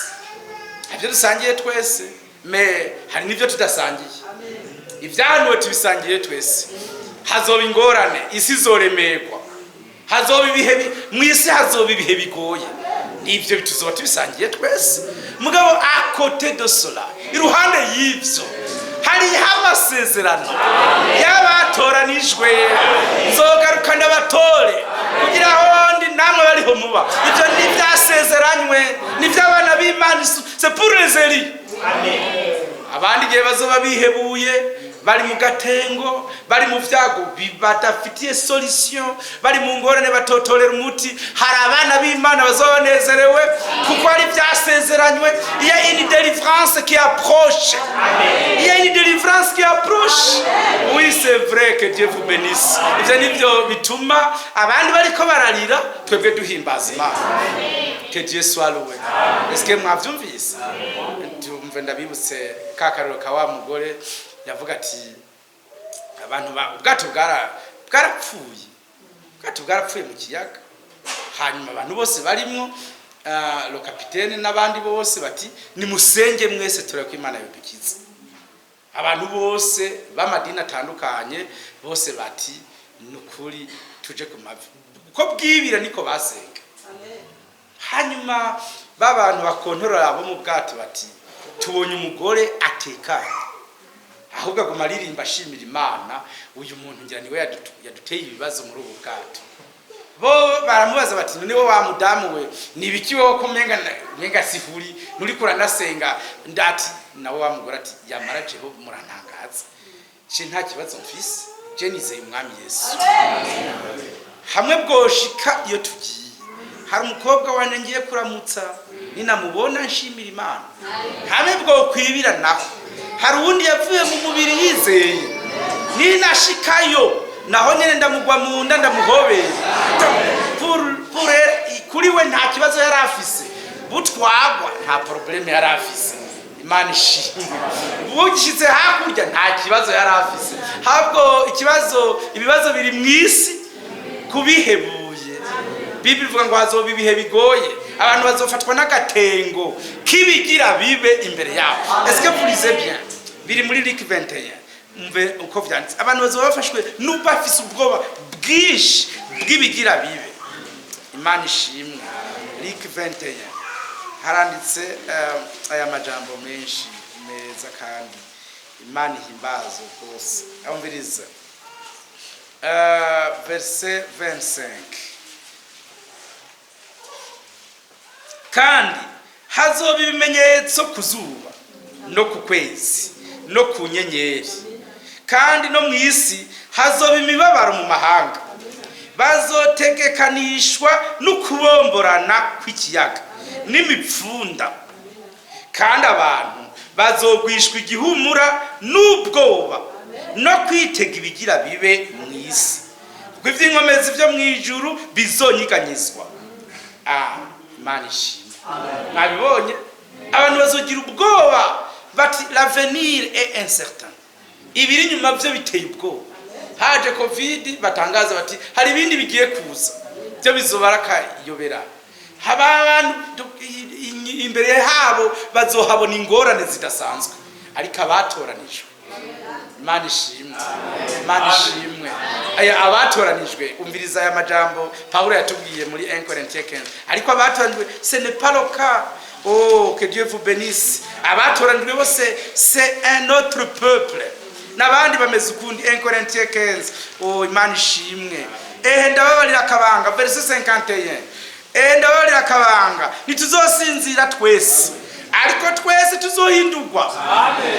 hari ibyo dusangiye twese, mais hari n'ibyo tudasangiye. Ibyahanuwe tubisangiye twese. Hazoba ingorane, isi izoremerwa, hazoba ibihe mu isi hazoba ibihe bigoye. Ibyo tuzoba tubisangiye twese. Mugabo à côté de cela, iruhande y'ibyo, hariho amasezerano y'abatoranijwe: "Nzogaruka ndabatore kugira aho ndi namwe bariho muba." Ibyo ni ibyasezeranywe, ni iby'abana b'Imana, c'est pour les élus. Abandi igihe bazoba bihebuye, bari mu gatengo, bari mu byago badafitiye solution, bari mu ngorane batotorera umuti, hari abana b'Imana bazoba banezerewe kuko hari ibyasezeranywe. Il y a une délivrance qui approche, il y a une délivrance qui approche. Oui, c'est vrai. Que Dieu vous bénisse. Ivyo nivyo bituma abandi bariko bararira, twebwe duhimbaza Imana. Que Dieu soit loué. Est-ce que mwavyumvise? Tumve, ndabibutse ka karoro ka wa mugore yavuga ati abantu ba ubwato bwarapfuye, ubwato bwarapfuye mu kiyaga. Hanyuma abantu bose barimwo, le capitaine n'abandi bose, bati: "Nimusenge mwese turebe ko Imana yodukiza." Abantu bose b'amadini atandukanye bose bati: "Nukuri tuje ku mavi." Uko bwibira niko basenga. Hanyuma ba bantu bakontorora bo mu bwato bati: "Tubonye umugore atekanye, ahubwo aguma aririmba ashimira Imana. Uyu muntu ngira niwe yaduteye ibibazo muri ubu bwato." Bo baramubaza bati: "None we wa mudamu we, ni ibiki wowe ko umenga sihuri nuriko uranasenga?" Ndati nawe wa mugore ati: "Yamara jeho murantangaza, je nta kibazo mfise, je nizeye Umwami Yesu. Hamwe bwoshika iyo tugiye Hari umukobwa wanjye ngiye kuramutsa, ninamubona nshimira Imana. Habe bwokwibira naho hari uwundi yavuye mu mubiri yizeye, ninashikayo naho nyine ndamugwa mu nda, ndamuhobeye. Kuri we nta kibazo yari afise, butwagwa nta problème yari afise. Imana ishimwe, bugishyitse hakurya nta kibazo yari afise. Habwo ikibazo, ibibazo biri mu isi kubihebuye. Bibiliya ivuga ngo hazoba ibihe bigoye, abantu bazofatwa n'agatengo k'ibigira bibe imbere yabo. Est-ce que vous lisez bien? Biri muri Luc 21. Mve uko vyanditse: abantu bazoba bafashwe n'ubafise ubwoba bwinshi bw'ibigira bibe. Imana ishimwe. Luc 21 haranditse aya majambo menshi meza, kandi Imana ihimbazo rwose. Umviriza, verset 25: "Kandi hazoba ibimenyetso ku zuba no ku kwezi no ku nyenyeri, kandi no mu isi hazoba imibabaro mu mahanga, bazotegekanishwa n'ukubomborana kw'ikiyaga n'imipfunda, kandi abantu bazogwishwa igihumura n'ubwoba no kwitega ibigira bibe mu isi, kuko iby'inkomezi byo mu ijuru bizonyiganyizwa." Ah, Imana ishimwe! Mwabibonye, abantu bazogira ubwoba bati: "L'avenir est incertain." Ibiri inyuma byo biteye ubwoba. Haje COVID, batangaza bati hari ibindi bigiye kuza, byo bizoba arakayobera. Haba abantu imbere habo bazohabona ingorane zidasanzwe, ariko abatoranijwe, Imana ishimwe, Imana ishimwe. Aya abatoranijwe, umviriza aya majambo Pawulo yatubwiye muri 1 Corinthiens 15: ariko abatoranijwe, ce n'est pas le cas. Oh, que Dieu vous bénisse. Abatoranijwe bose, c'est un autre peuple, n'abandi bameze ukundi. 1 Corinthiens 15. Oh, Imana ishimwe. Ehe, ndababarira akabanga, verset 51. Ehe, ndababarira akabanga: ntituzosinzira twese, ariko twese tuzohindurwa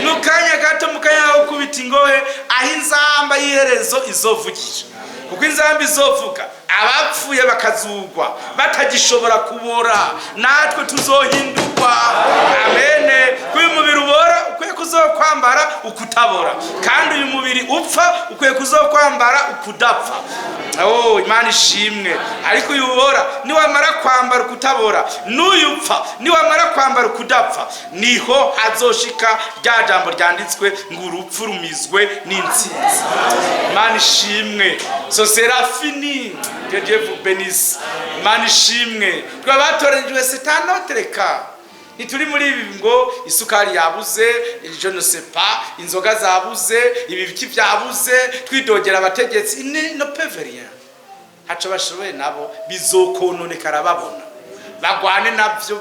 mu kanya gato, mu kanya ko gukubita ingohe, aho inzamba y'iherezo izovugira. Kuko inzamba izovuga, abapfuye bakazugwa batagishobora kubora, natwe tuzohindurwa. Amene. Ko uyu mubiri ubora ukwiye kuzokwambara ukutabora, kandi uyu mubiri upfa ukwiye kuzokwambara ukudapfa. Oh, Imana ishimwe! Ariko uyu ubora niwamara kwambara ukutabora, n'uyu upfa niwamara kwambara ukudapfa, niho hazoshika rya jambo ryanditswe ngo: "Urupfu rumizwe n'intsinzi." Imana ishimwe. Ce sera fini. Que Dieu vous bénisse. Imana ishimwe. Twe batoranijwe, c'est un autre cas. Ntituri muri ibi ngo isukari yabuze, je ne sais pas, inzoga zabuze, ibi biki byabuze, twidogera abategetsi. Ne peuvent rien, haco bashoboye nabo. Bizokononekara babona, bagwane navyo.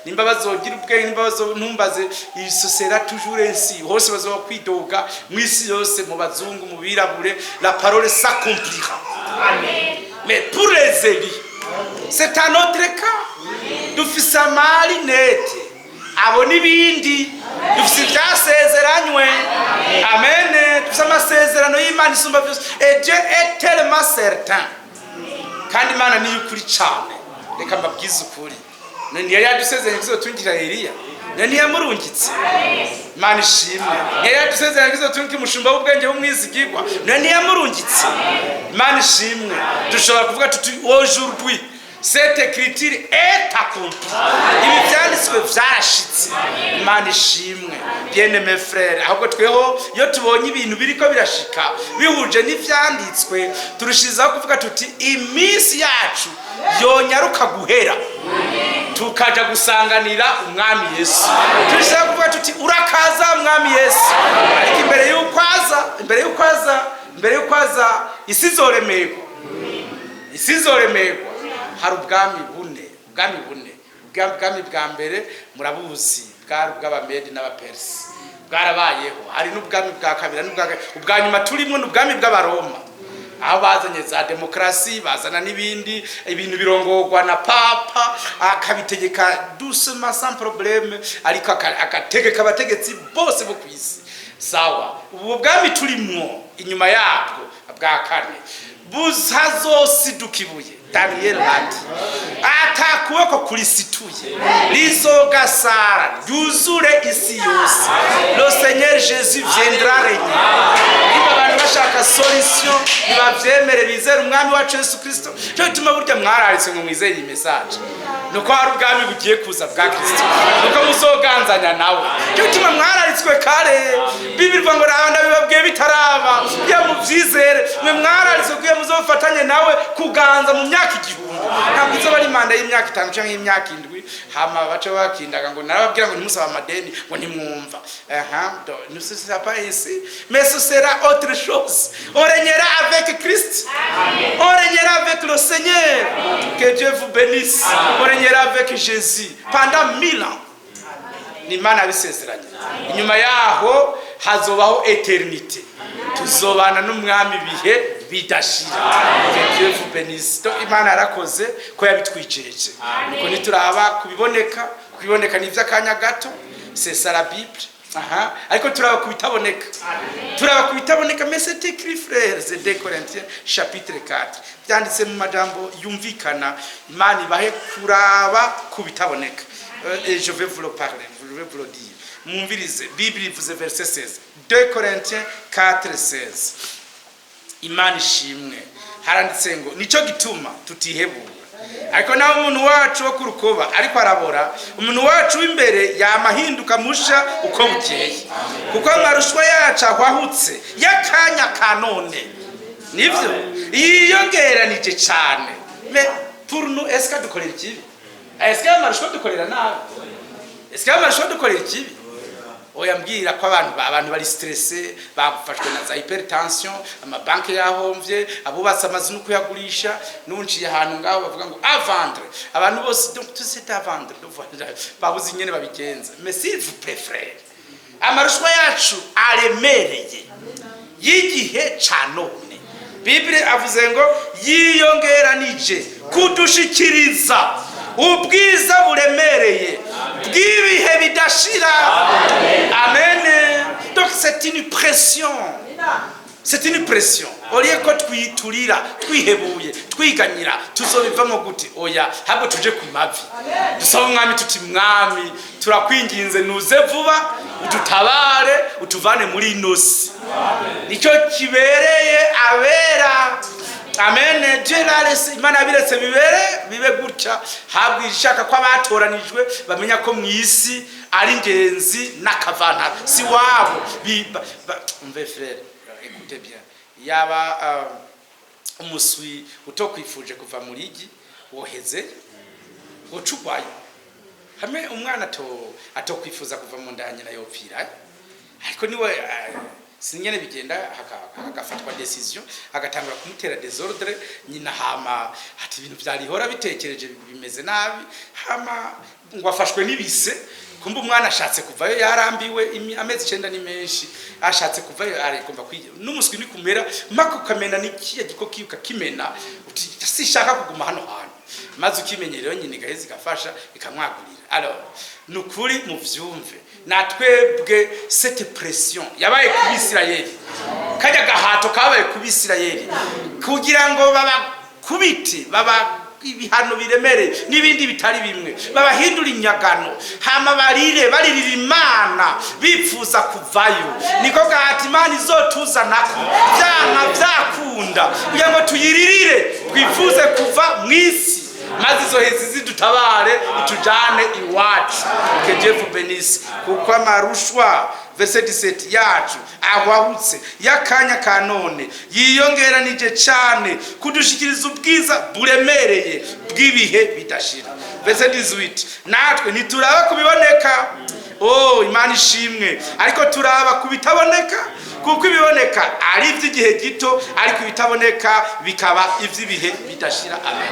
Nimba bazogira ubwenge, nimba bazo, ntumbaze. Ce sera toujours ainsi. Hose bazoba kwidoga, mu isi yose, mu bazungu, mu birabure. La parole s'accomplira, mais pour les élus, c'est un autre cas. Dufise ama lunettes abo n'ibindi, dufise ivyasezeranywe. Amen. Dufise amasezerano y'Imana isumba byose, et Dieu est tellement certain. Kandi Imana niyo ukuri cane. Reka mbabwize ukuri: niyo yadusezeranye kuzotungira Eliya, niyo ntiyamurungitse. Imana ishimwe. Niyo yadusezeranye kuzotungira umushumba w'ubwenge w'umwizigirwa, niyo ntiyamurungitse. Imana ishimwe. Dushobora kuvuga tuti: "Aujourd'hui cette écriture est accomplie." Ibi vyanditswe vyarashitse. Imana ishimwe. Bien aimé frère, ahubwo tweho iyo tubonye ibintu biriko birashika bihuje n'ivyanditswe, turushizaho kuvuga tuti: "Iminsi yacu yonyaruka guhera, tukaja gusanganira Umwami Yesu." Turushizaho kuvuga tuti: "Urakaza, Mwami Yesu." Ariko imbere y'uko aza, imbere y'uko aza, imbere y'uko aza, isi izoremerwa, isi izoremerwa. Hari ubwami bune, ubwami bune. Ubwami bwa mbere murabuzi, bwari ubw'Abamedi n'Abaperisi, bwarabayeho. Hari n'ubwami bwa kabiri, n'ubwa ubwa nyuma turimo ni ubwami bw'Abaroma, aho bazanye za demokarasi, bazana n'ibindi ibintu birongorwa na papa, akabitegeka doucement, sans problème, ariko agategeka abategetsi bose bo ku isi. Sawa, ubu bwami turimwo inyuma yabwo bwa kane. Buzazosiduka ibuye, Daniel ati ata kuboko kurisituye, rizogasara ryuzure isi yose. Le Seigneur Jésus viendra régner. Niba abantu bashaka solution, nibavyemere, bizere Umwami wacu Yesu Kristo. Cyo gituma burya mwararitse ngo mwizere iyi message, nuko hari ubwami bugiye kuza bwa Kristo, nuko muzoganzanya nawe. Cyo gituma mwararitswe kare. Bibiri ivuga ngo: "Raba, ndabibabwiye bitaraba kugira muvyizere." Mwe mwararitswe kugira muzofatanye nawe kuganza mu myaka 1000. Ntabwo izoba ari manda y'imyaka 5 canke y'imyaka 7. Hama bace bakindaga ngo: "Narababwira ngo ntimusaba amadeni, ngo ntimwumva." Aha, ne ce sera pas ainsi, mais ce sera autre chose. On régnera avec Christ, on régnera avec le Seigneur. Que Dieu vous bénisse. On régnera avec Jésus pendant 1000 ans. Ni Imana yabisezeranye. Inyuma yaho hazobaho éternité, tuzobana n'Umwami ibihe bidashira. Que Dieu vous bénisse. Donc, Imana yarakoze ko yabitwijeje, nuko nituraba kubiboneka. Kubiboneka ni iby'akanya gato, c'est ça la Bible. Aha, ariko turaba ku bitaboneka, turaba ku bitaboneka. Mais c'est écrit, frère, c'est 2 Corinthiens chapitre 4, byanditse mu majambo yumvikana. Imana ibahe kuraba ku bitaboneka. Et je vais vous le parler, je vais vous le dire. Mwumvirize, Bible ivuze, verset 16, 2 Corinthiens 4 16. Imana ishimwe. Haranditse ngo: "Nicyo gituma tutihebura. Ariko nawe umuntu wacu wo ku rukoba ariko arabora, umuntu wacu w'imbere yama ahinduka musha uko bukeye. Kuko amarushwa yacu ahwahutse y'akanya ka none," nivyo, "yiyongeranije cyane." Mais pour nous, est-ce que dukorera ikibi? Est-ce que amarushwa dukorera nabi? Est-ce que amarushwa dukorera ikibi? Oya. Mbwira ko abantu bari stressé, bafashwe na za hypertension, amabanki yahomvye, abubatse amazu no kuyagurisha. N'ubu ahantu ngaho bavuga ngo "à vendre", abantu bose, donc tout c'est à vendre, babuze ingene babigenza. Mais s'il vous plaît, frère, amarushwa yacu aremereye y'igihe ca none, Bible avuze ngo yiyongeranije kudushikiriza ubwiza buremereye bw'ibihe bidashira. Amen. Donc c'est une pression, c'est une pression. Oriye ko twiturira, twihebuye, twiganyira, tuzobivamo gute? Oya, habwo tuje ku mavi, dusaba Umwami tuti: "Mwami, turakwinginze, nuze vuba udutabare, utuvane muri ino si." Nicyo kibereye abera. Amen. Dieu l'a laissé, Imana yabiretse bibere bibe gutya. Habwa ishaka ko abatoranijwe bamenya ko mu isi ari ingenzi n'akavantara, si wabo. Umve frère, écoutez bien. Yaba umuswi utokwifuje kuva muri igi, woheze woca ugwayo. Hamwe umwana atokwifuza kuva mu nda ya nyina, yopfira. Ariko niwe sinyene bigenda, hagafatwa décision, agatangura kumutera désordre nyina. Hama ati ibintu vyarihora bitekereje bimeze nabi, hama ngo afashwe n'ibise. Kumba umwana ashatse kuvayo, yarambiwe. Amezi 9 ni menshi. Ashatse kuvayo, arigomba kwiga n'umuswi ni kumera mpaka ukamena n'ikiya giko ukakimena, uti sishaka kuguma hano hantu, maze ukimenyera rero nyina igaheza igafasha ikamwagurira. Alors nukuri muvyumve, natwebwe cette pression yabaye ku Bisirayeli, kajya gahato kabaye ku Bisirayeli kugira ngo babakubite, baba ibihano biremereye n'ibindi bitari bimwe, babahindura inyagano, hama barire, baririra Imana bipfuza kuvayo. Niko gahati Imana izotuzanako byanka byakunda, kugira ngo tuyiririre, twifuze kuva mu isi, maze izo hezi zidutabare, itujane iwacu. Que Dieu vous bénisse. Kuko amarushwa, verset 17, yacu ahwahutse y'akanya ka none yiyongeranije cyane kudushikiriza ubwiza buremereye bw'ibihe bidashira. Verset 18: natwe ntituraba kubiboneka. Oh, Imana ishimwe. Ariko turaba ku bitaboneka, kuko ibiboneka ari iby'igihe gito, ariko ibitaboneka bikaba iby'ibihe bidashira. Amen.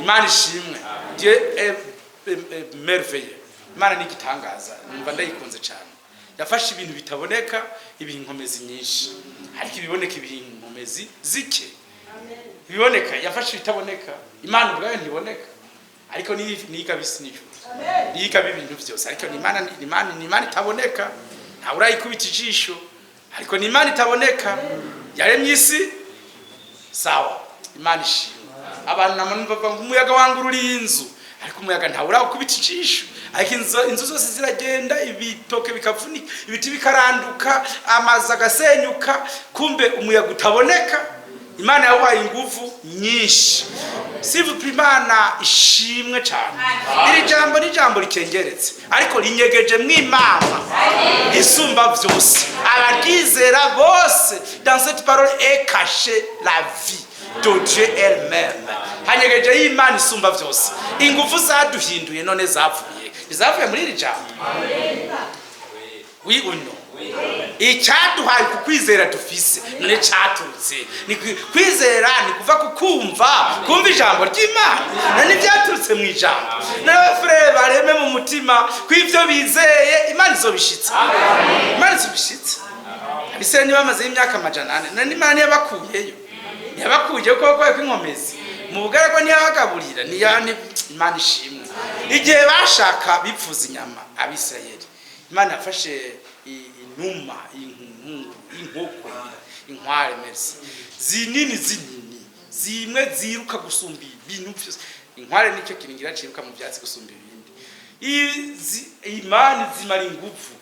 Imana ishimwe. Dieu est merveilleux. Imana ni igitangaza, numva ndayikunze cyane. Yafashe ibintu bitaboneka ibiha inkomezi nyinshi, ariko ibiboneka ibiha inkomezi zike. Ibiboneka yafashe ibitaboneka. Imana ubwayo ntiboneka, ariko niyo igaba isi n'ijuru, niyo igaba ibintu byose. Ariko ni Imana, ni Imana, ni Imana itaboneka. Ntawe urayikubita ijisho, ariko ni Imana itaboneka yaremye isi. Sawa. Imana ishimwe. Abantu nama numva ngo umuyaga wangururiye inzu, ariko umuyaga ntawe urawukubita ijisho, ariko inzu zose ziragenda, ibitoke bikavunika, ibiti bikaranduka, amazu agasenyuka. Kumbe umuyaga utaboneka, Imana yawuhaye inguvu nyinshi. Sivupa, Imana ishimwe cyane. Iri jambo ni ijambo rikengeretse, ariko rinyegeje mw'Imana isumba byose abaryizera bose. Dans cette parole est cachée la vie de Dieu elle-même. Hanyegeje y'Imana isumba byose. Ingufu zaduhinduye none zavuye, izavuye muri iri jambo, oui ou non? Icyaduhaye ku kwizera dufise none cyaturutse ni kwizera, ni kuva ku kumva, kumva ijambo ry'Imana. None ibyaturutse mu ijambo n'abafurere bareme mu mutima kw'ibyo bizeye, Imana izobishitsa, Imana izobishitsa. Abisirayeli bamazeho imyaka 400, none Imana ntiyabakuyeyo? Ntiyabakuyeyo kuko kw'inkomezi mu bugaragwa? Ntiyabagaburira? Imana ishimwe. Igihe bashaka bipfuza inyama Abisirayeli, Imana yafashe inuma, inkoko, inkware, merci, zinini zinini, zimwe ziruka gusumba ibintu byose. Inkware nicyo kintu ngira ciruka mu byatsi gusumba ibindi. Imana zimara ingufu,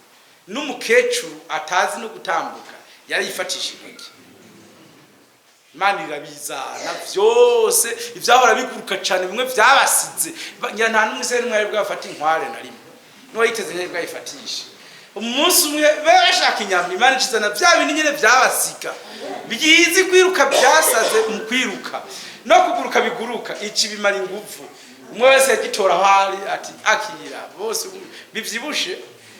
n'umukecuru atazi no gutambuka yarayifatisha intoki. Imana irabizana byose, ibyahora biguruka cyane, bimwe byabasize. Ngira nta n'umwe se n'umwe yari bwafata inkware na rimwe, n'uwayiteze ntiyari bwayifatishe. Umunsi umwe bashaka inyama, Imana icizana bya bindi nyine byabasiga, byizi kwiruka, byasaze mu kwiruka no kuguruka, biguruka iki, bimara ingufu. Umwe wese yagitora aho ari, ati akira bose bivyibushe,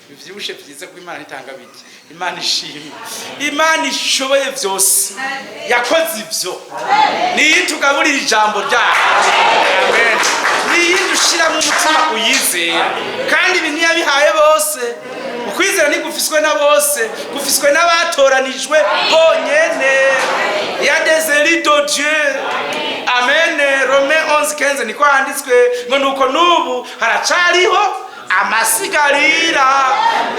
bivyibushe byiza, kuko Imana ntitanga bike. Imana ishimwe. Imana ishoboye byose yakoze ibyo, niyo itugaburira ijambo ryayo. Amen. Niyo ushyiramo umutima uyizera. Kandi ibi ntiyabihaye bose. Ukwizera ntigufiswe na bose, gufiswe n'abatoranijwe bonyene. Ya des élus de Dieu. Amen. Romains 11:15 niko handitswe ngo nuko n'ubu haracariho amasigarira,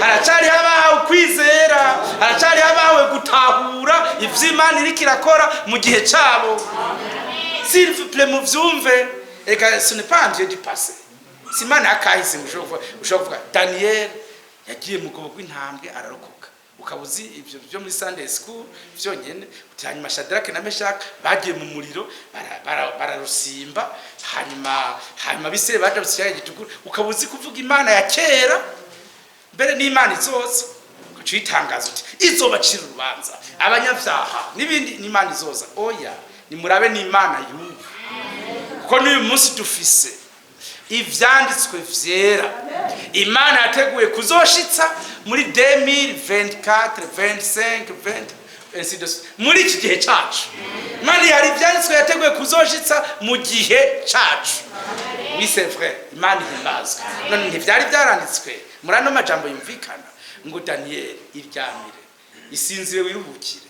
haracariho abahawe ukwizera, haracariho abahawe gutahura ivyo Imana iriko irakora mu gihe cabo. S'il vous plaît, muvyumve. Eka, ce n'est pas un Dieu du passé, si Imana yakahise ngo ushobora kuvuga Daniel yagiye mu bwobo bw'intambwe ararokoka, ukaba uzi ivyo byo muri Sunday school vyonyene, uti hanyuma Shadrake na Meshaki bagiye mu muriro bararusimba, hanyuma Abisirayeli bajabutse ikiyaga gitukura, ukaba uzi kuvuga Imana ya kera mbere n'Imana izoza, ugaca uyitangaza uti izobacira urubanza abanyabyaha n'ibindi, n'Imana izoza. Oya, nimurabe n'Imana y'ubu, kuko n'uyu munsi dufise ivyanditswe vyera Imana yateguye kuzoshitsa muri 2024, 25, 20, ainsi de suite. Muri iki gihe cacu Imana hari ivyanditswe yateguye kuzoshitsa mu gihe cacu. Oui, c'est vrai. Imana ihimbazwe. None ntivyari vyaranditswe muri ano majambo yumvikana ngo Daniyeli, iryamire, isinzire, wiruhukire,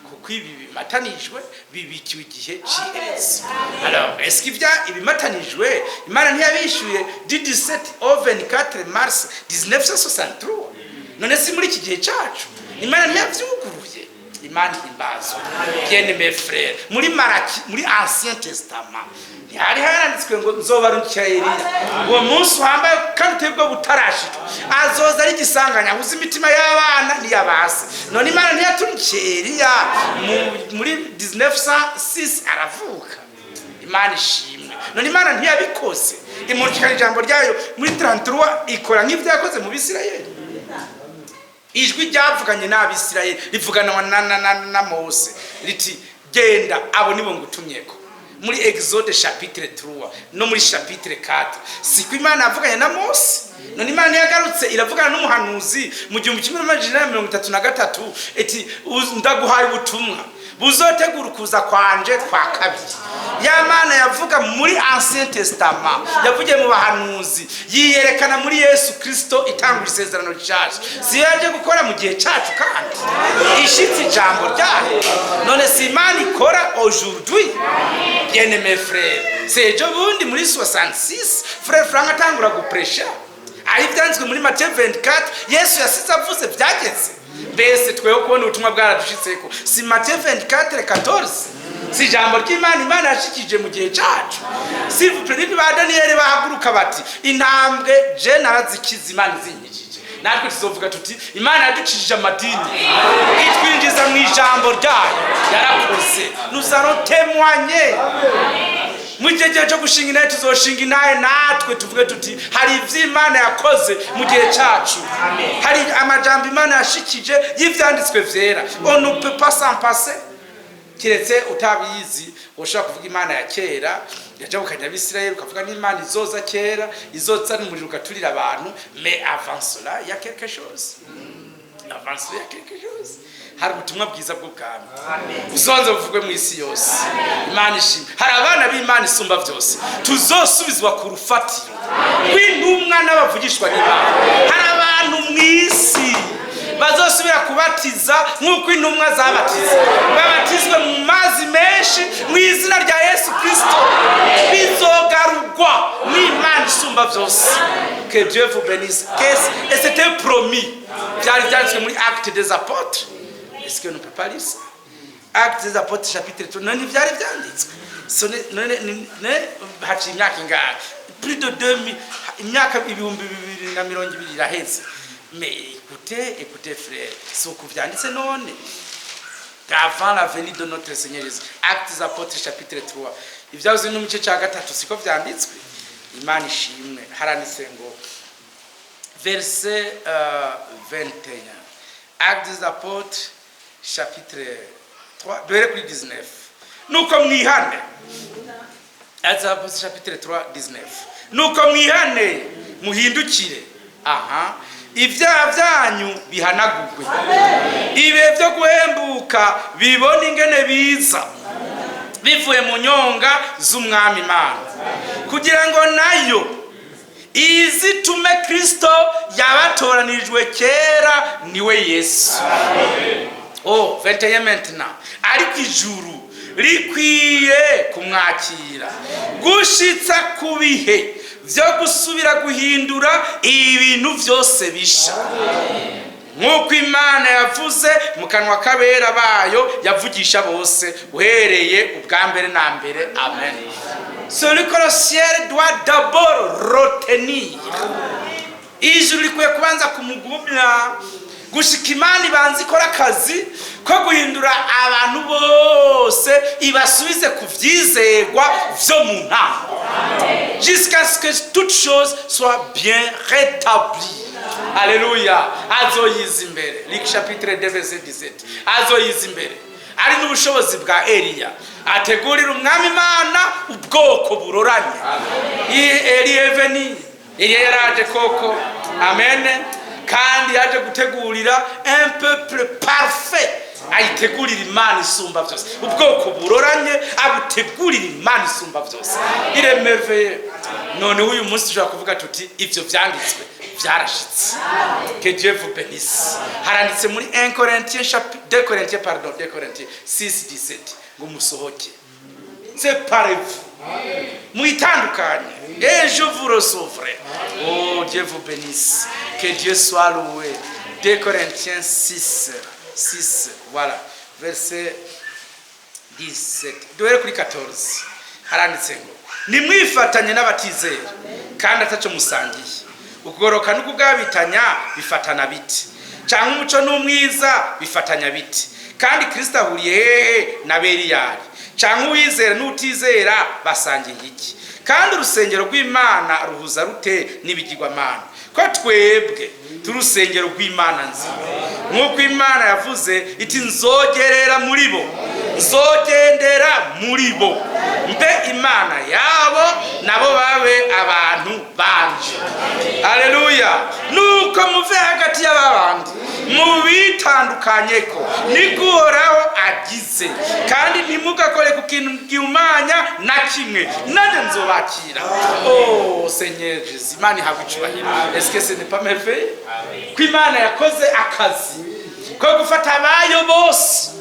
kuko ibi bimatanijwe bibikiwe igihe c'iherezo? Alors, est-ce que ivya ibimatanijwe Imana ntiyabishyuye du 17 au 24 mars 1963? None si muri iki gihe cacu Imana ntiyavyuguruye? Imana ihimbazwe. Bien, mes frères, muri Malaki, muri Ancien Testament, ntihari haranditswe ngo nzobarungikira Eliya, uwo munsi uhambaye kandi uteye ubwo butarashika, azoza ari igisanganya ahuza imitima y'abana n'iyabase? None Imana ntiyaturungikiye Eliya muri 1906 aravuka? Imana ishimwe. None Imana ntiyabikoze, imurikana ijambo ryayo muri 33, ikora nk'ibyo yakoze mu Bisirayeli? Ijwi ryavuganye n'Abisirayeli rivugana na Mose riti genda, abo nibo ngutumyeko, muri Exode chapitre 3 no muri chapitre 4. Siko Imana yavuganye na Mose? None Imana yagarutse iravugana n'umuhanuzi mu 1933 iti ndaguhaye ubutumwa buzotegura ukuza kwanje kwa kabiri. Ya Mana yavuga muri Ancien Testament, yavugiye mu bahanuzi, yiyerekana muri Yesu Kristo, itangura isezerano rishasha, si yaje gukora mu gihe cyacu kandi ishitse ijambo ryayo? None si Imana ikora aujourd'hui? Bien, mes frères, c'est ejo bundi muri 66 frère Frank atangura gupresha aho ibyanditswe muri Matthieu 24 Yesu yasize avuze byageze. Mbese tweho kubona ubutumwa bwaradushitseko, si Matthieu 24:14? Si ijambo ry'Imana Imana yashikije mu gihe cacu? S'il vous plaît, niba ba Daniyeli bahaguruka bati: "Intambwe je narazikize, Imana izinkijije," natwe tuzovuga tuti: "Imana yaducishije amadini, itwinjiza mu ijambo ryayo, yarakoze." Nous allons témoigner. Mu gihe cyo gushinga intahe, tuzoshinga intahe natwe, tuvuge tuti: "Hari ibyo Imana yakoze mu gihe cyacu, hari amajambo Imana yashikije y'ivyanditswe vyera." On ne peut pas s'en passer. Kiretse utabizi, ushobora kuvuga Imana ya kera yaja ukajya Abisirayeli, ukavuga n'Imana izoza kera, izoza n'umuriro ugaturira abantu. Mais avant cela, il y a quelque chose. Avant cela, il y a quelque chose. Hari ubutumwa bwiza bw'ubwami buzonze buvugwe mu isi yose. Imana ishimwe. Hari abana b'Imana isumba byose tuzosubizwa ku rufatiro rw'intumwa n'abavugishwa n'Imana. Hari abantu mu isi bazosubira kubatiza nk'uko intumwa zabatiza, babatizwe mu mazi menshi mu izina rya Yesu Kirisito. Bizogarurwa n'Imana isumba byose. Que Dieu vous bénisse. Et c'était promis, byari byanditswe muri Acte des Apôtres. Est-ce que nous peut pas lire ça? Acte des Apôtres chapitre 3. None byari byanditswe. None haciye imyaka ingahe? Plus de 2000, imyaka 2020 iraheze. Mais écoutez, écoutez, frère, si uku vyanditse none avant la venue de notre Seigneur Jésus? Actes des Apôtres chapitre 3, ibyavuze no mu gice cya gatatu, siko vyanditswe? Imana ishimwe. Haranditse ngo verset 21, Actes des Apôtres chapitre 3, duhere kuri 19. Nuko mwihane. Actes des Apôtres chapitre 3 19: "Nuko mwihane, muhindukire, aha, ibyaha byanyu bihanagurwe, ibihe byo guhembuka bibona ingene biza bivuye mu nyonga z'Umwami Imana, kugira ngo nayo izitume Kristo yabatoranijwe kera, niwe Yesu." Oh, 21 maintenant: "Ariko ijuru rikwiye kumwakira gushitsa ku bihe byo gusubira guhindura ibintu byose bisha, nk'uko Imana yavuze mu kanwa k'abera bayo yavugisha bose uhereye ubwa mbere na mbere." Amen. Celui que le ciel doit d'abord retenir, ijuru rikwiye kubanza kumugumya gushika Imana ibanza ikora akazi ko guhindura abantu bose, ibasubize ku vyizegwa vyo mu ntango, jusqu'à ce que toute chose soit bien rétablie. Alléluia. Azoyiza imbere. Luc chapitre 2 verset 17. Azoyiza imbere ari n'ubushobozi bwa Eliya, ategurira Umwami Imana ubwoko buroranye. Élie est venu. Eliya yaraje koko. Amen. Kandi yaje gutegurira un peuple parfait, ayitegurira Imana isumba byose. Ubwoko buroranye abutegurira Imana isumba byose. Il est merveilleux. Noneho uyu munsi dushobora kuvuga tuti: "Ibyo vyanditswe vyarashitse." Que Dieu vous bénisse. Haranditse muri 1 Corinthiens chapitre 2 Corinthiens, pardon, 2 Corinthiens 6 17 ngo: "Musohoke, séparez-vous, mwitandukanye, et je vous recevrai." Oh, Dieu vous bénisse. Que Dieu soit loué. 2 Corinthiens 6 6, voilà, verset 17, duhere kuri 14. Haranditse ngo: "Nimwifatanye n'abatizera kandi ataco musangiye. Ukugoroka n'ukugabitanya bifatana biti? Cyangwa umuco n'umwiza bifatanya biti? Kandi Kristo ahuriye hehe na Beliyali? Cyangwa uwizera n'utizera basangiye iki? Kandi urusengero rw'Imana ruhuza rute n'ibigirwamana? Ko twebwe turi urusengero rw'Imana nzima, nk'uko Imana yavuze iti: 'Nzogerera muri bo, nzogendera muri bo, mbe Imana yabo, nabo babe abantu banje.'" Aleluya. "Nuko muve hagati y'ababandi, mubitandukanye ko niko Uhoraho agize, kandi ntimugakore ku kintu gihumanya na kimwe, nanjye nzobakira." Oh Seigneur Jésus, Imana ihabwa icubahiro. Est-ce que ce n'est pas merveilleux ko Imana yakoze akazi ko gufata abayo bose,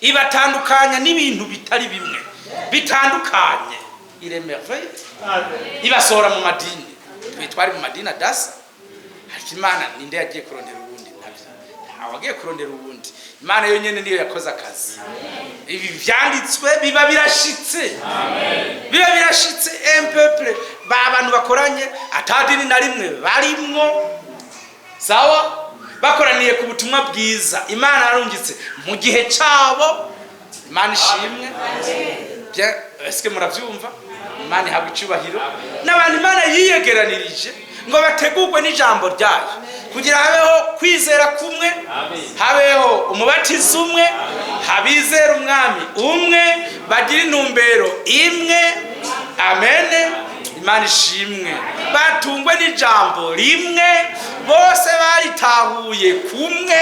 ibatandukanya n'ibintu bitari bimwe bitandukanye? Il est merveilleux. Ibasohora mu madini. Twe twari mu madini adasa, ariko Imana, ninde yagiye kurondera uwundi? Ntabyo, ntawe wagiye kurondera uwundi. Imana yonyene niyo yakoze akazi. Ibi vyanditswe biba birashitse, biba birashitse. Un peuple, ba bantu bakoranye, atadini na rimwe barimwo, sawa, bakoraniye ku butumwa bwiza Imana yarungitse mu gihe cabo. Imana ishimwe. Bien, est-ce que muravyumva? Imana ihabwa icubahiro. N'abantu Imana yiyegeranirije ngo bategurwe n'ijambo ryayo kugira habeho kwizera kumwe, habeho umubatizo umwe, habizera umwami umwe, bagira intumbero imwe. Amen, Imana ishimwe. Batungwe n'ijambo rimwe, bose baritahuye kumwe.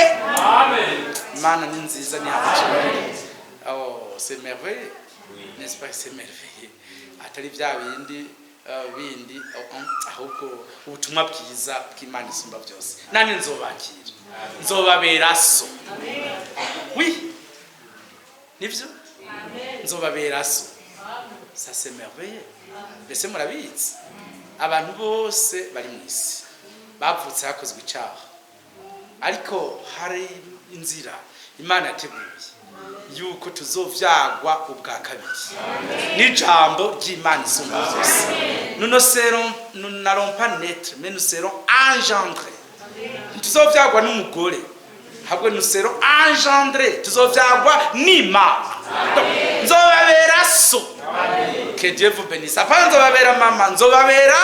Imana ni nziza, ni icubahiro. Oh, c'est merveilleux, n'est-ce pas? C'est merveilleux. Atari bya bindi bindi, oh, ahubwo ubutumwa bwiza bw'Imana isumba byose. Nanjye nzobakira, nzobabera so. Oui, nivyo, nzobabera so. Ça, c'est merveilleux. Mbese murabizi, abantu bose bari mu isi bavutse hakozwe icyaha, ariko hari inzira Imana yateguye yuko tuzovyagwa ubwa kabiri n'ijambo ry'Imana isumba byose. Nous ne serons, nous n'allons pas naître, mais nous serons engendrés. Tuzovyagwa n'umugore, ahubwo nous serons engendrés, tuzovyagwa n'Imana. Donc, nzobabera so. Que Dieu vous bénisse. Apana nzobabera mama, nzobabera.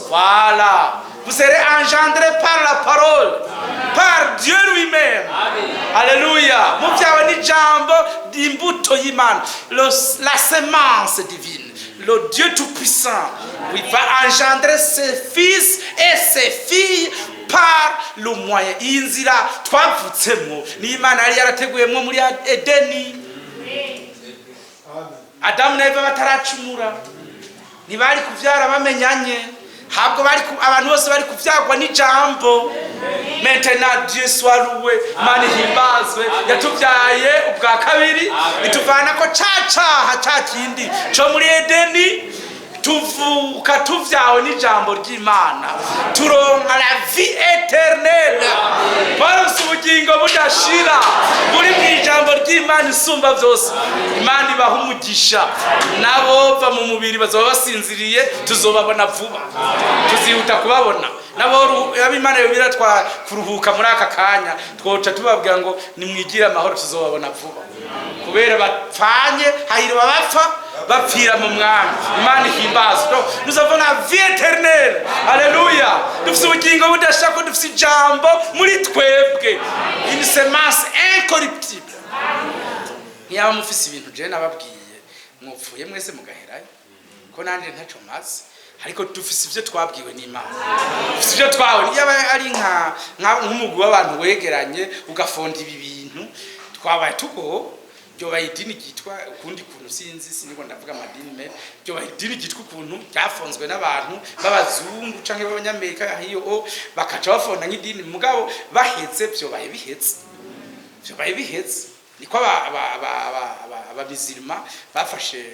Voilà, vous serez engendrés par la parole, par Dieu lui-même. Alléluia. Muvyawe n'ijambo, imbuto y'Imana, la semence divine, le Dieu tout-puissant, il va engendrer ses fils et ses filles par le moyen. Iyi nzira twavutsemo niyo Imana yari yarateguyemo muri Edeni. Adamu na Eva bataracumura, ntibari kuvyara bamenyanye, ntabwo bari abantu bose bari kuvyagwa n'ijambo. Maintenant, Dieu soit loué. Imana ihimbazwe, yatubyaye ubwa kabiri, ituvana ko ca caha ca kindi co muri Edeni. Tuvuka tuvyawe n'ijambo ry'Imana, turonka la vie éternelle. Twaronse ubugingo budashira buri mu ijambo ry'Imana isumba byose. Imana ibaha umugisha. Nabova mu mubiri bazoba basinziriye, tuzobabona vuba, tuzihuta kubabona. Nabo ab'Imana yobira twa kuruhuka muri aka kanya, twoca tubabwira ngo nimwigire amahoro, tuzobabona vuba kubera bapfanye. Hahirwa bapfa bapfira mu Mwami. Imana ihimbazwe. Donc, nous avons la vie éternelle. Alléluia. Dufise ubugingo budashira ko dufise ijambo muri twebwe, une semence incorruptible. Ntiyaba mufise ibintu je nababwiye, mwopfuye mwese mugaherayo, ko nanje ntaco maze. Ariko dufise ivyo twabwiwe n'Imana, dufise ivyo twawe. Yaba ari nk'umugwi w'abantu wegeranye ugafonda ibi bintu, twabaye tugo ryobaye idini ryitwa ukundi kuntu, sinzi, siniko ndavuga amadini, mais ryobaye idini ryitwa ukuntu ryafonzwe n'abantu b'abazungu canke b'abanyamerika hiyo, o bakaca bafonda nk'idini. Mugabo bahetse, vyobaye bihetse, vyobaye bihetse. Niko abamizirima bafashe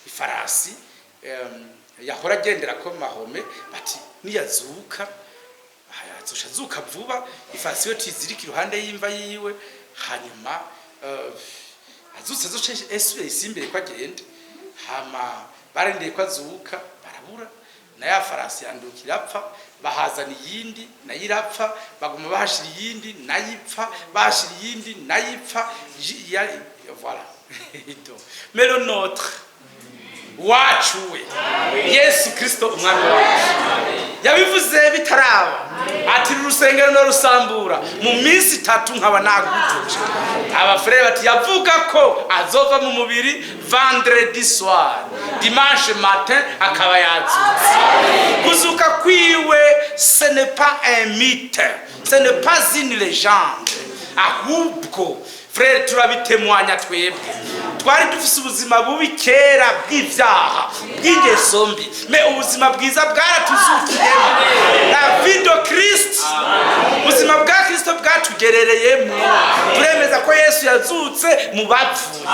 ifarasi yahora agendera ko Mahome, bati niyazuka azoca azuka vuba, ifarasi yo tizirika iruhande y'imva yiwe, hanyuma azutse azoca esubira isimbere ko agenda. Hama barindiriye ko azuka, barabura, na ya farasi yanduka irapfa. Bahazana iyindi, nayo irapfa. Baguma bahashira iyindi, nayo ipfa. Bahashira iyindi, nayo ipfa. Voilà. Donc, mais le nôtre, wacu we Yesu Kristo umwami wacu, yabivuze bitaraba, ati: "Uru rusengero no rusambura mu minsi 3 nkaba nagujuje." Abafurere bati yavuga ko azova mu mubiri vendredi soir, dimanche matin akaba yazutse. Kuzuka kwiwe, ce n'est pas un mythe, ce n'est pas une légende, ahubwo frère, turabitemwanya. Twebwe twari dufise ubuzima bubi kera bw'ivyaha, bw'ingeso mbi, mais ubuzima bwiza bwaratuzukiyemo, la vie de Christ. Ubuzima bwa Kristo bwatugerereyemo. Turemeza ko Yesu yazutse mu bapfuye.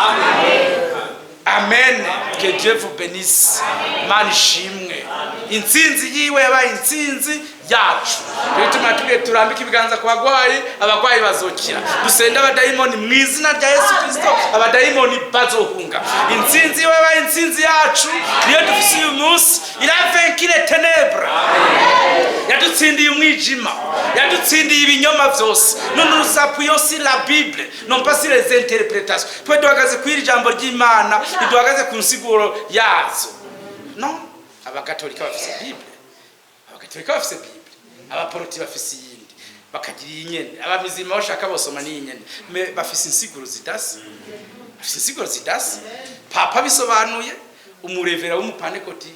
Amen. Que Dieu vous bénisse. Imana ishimwe. Intsinzi yiwe yabaye intsinzi. Yacu. Bituma tugiye turambika ibiganza ku bagwayi, abagwayi bazokira. Dusenda abadayimoni mu izina rya Yesu Kristo, abadayimoni bazohunga. Intsinzi yabaye intsinzi yacu, niyo dufise uyu munsi. Il a vaincu les ténèbres, yadutsindiye umwijima, yadutsindiye ibinyoma byose. Nous nous appuyons sur la Bible, non pas sur les interprétations. Twe duhagaze kuri iri jambo ry'Imana, ntiduhagaze ku nsiguro yazo. No Abagatolika bafise Bible, Abagatolika bafise Bible, Abaporoti bafise iyindi, bakagira iyi nyene, abamizima bashaka bosoma n'iyi nyene, mais bafise insiguro zidasa, bafise insiguro zidasa. Papa bisobanuye, umurevera w'umupanekoti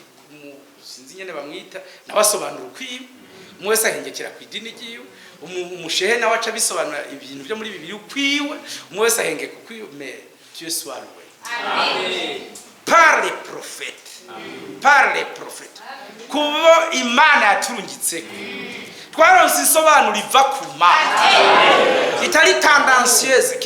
sinzi nyene bamwita, nawe asobanura ukwiwe. Umwe wese ahengekera ku idini ryiwe. Umushehe nawe aca bisobanura ibintu byo muri Bibiliya ukwiwe. Umwe wese ahengeka ukwiwe, mais Dieu soit loué. Par les prophètes, par les prophètes, kubo Imana yaturungitseko, twaronse isobanuro iva ku Mana, itari tendancieuse,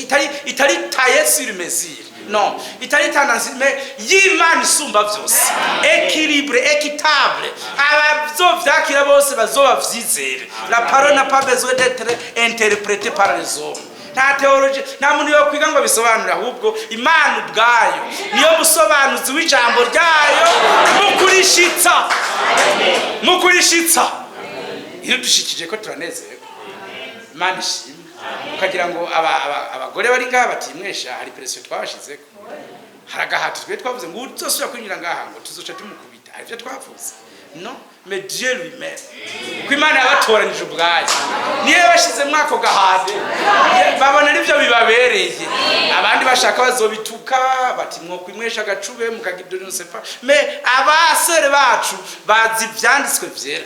itari taillée sur mesure, non, itari tendancieuse, mais y'Imana isumba vyose, équilibré, équitable, abazovyakira bose bazoba vyizere. La parole n'a pas besoin d'être interprétée par les hommes. Nta théologie, nta muntu yo kwiga ngo bisobanure, ahubwo Imana ubwayo niyo musobanuzi w'ijambo ryayo mu kurishitsa, mu kurishitsa. Iyo dushikije ko turanezerwa, Imana ishimwe. Ukagira ngo abagore bari ngaha batimwesha, hari pression twabashizeko, hari agahato twe twavuze ngo uzosubira kwinjira ngaha ngo tuzoca tumukubita. Hari ibyo twavuze? Non, mais Dieu lui-même, ko Imana yabatoranije ubwayo, niyo yabashizemo ako gahato, babona aribyo bibabereye. Abandi bashaka bazobituka bati mwokwimwesha agacube mukagira je ne sais pas, mais abasore bacu bazi ivyanditswe vyera,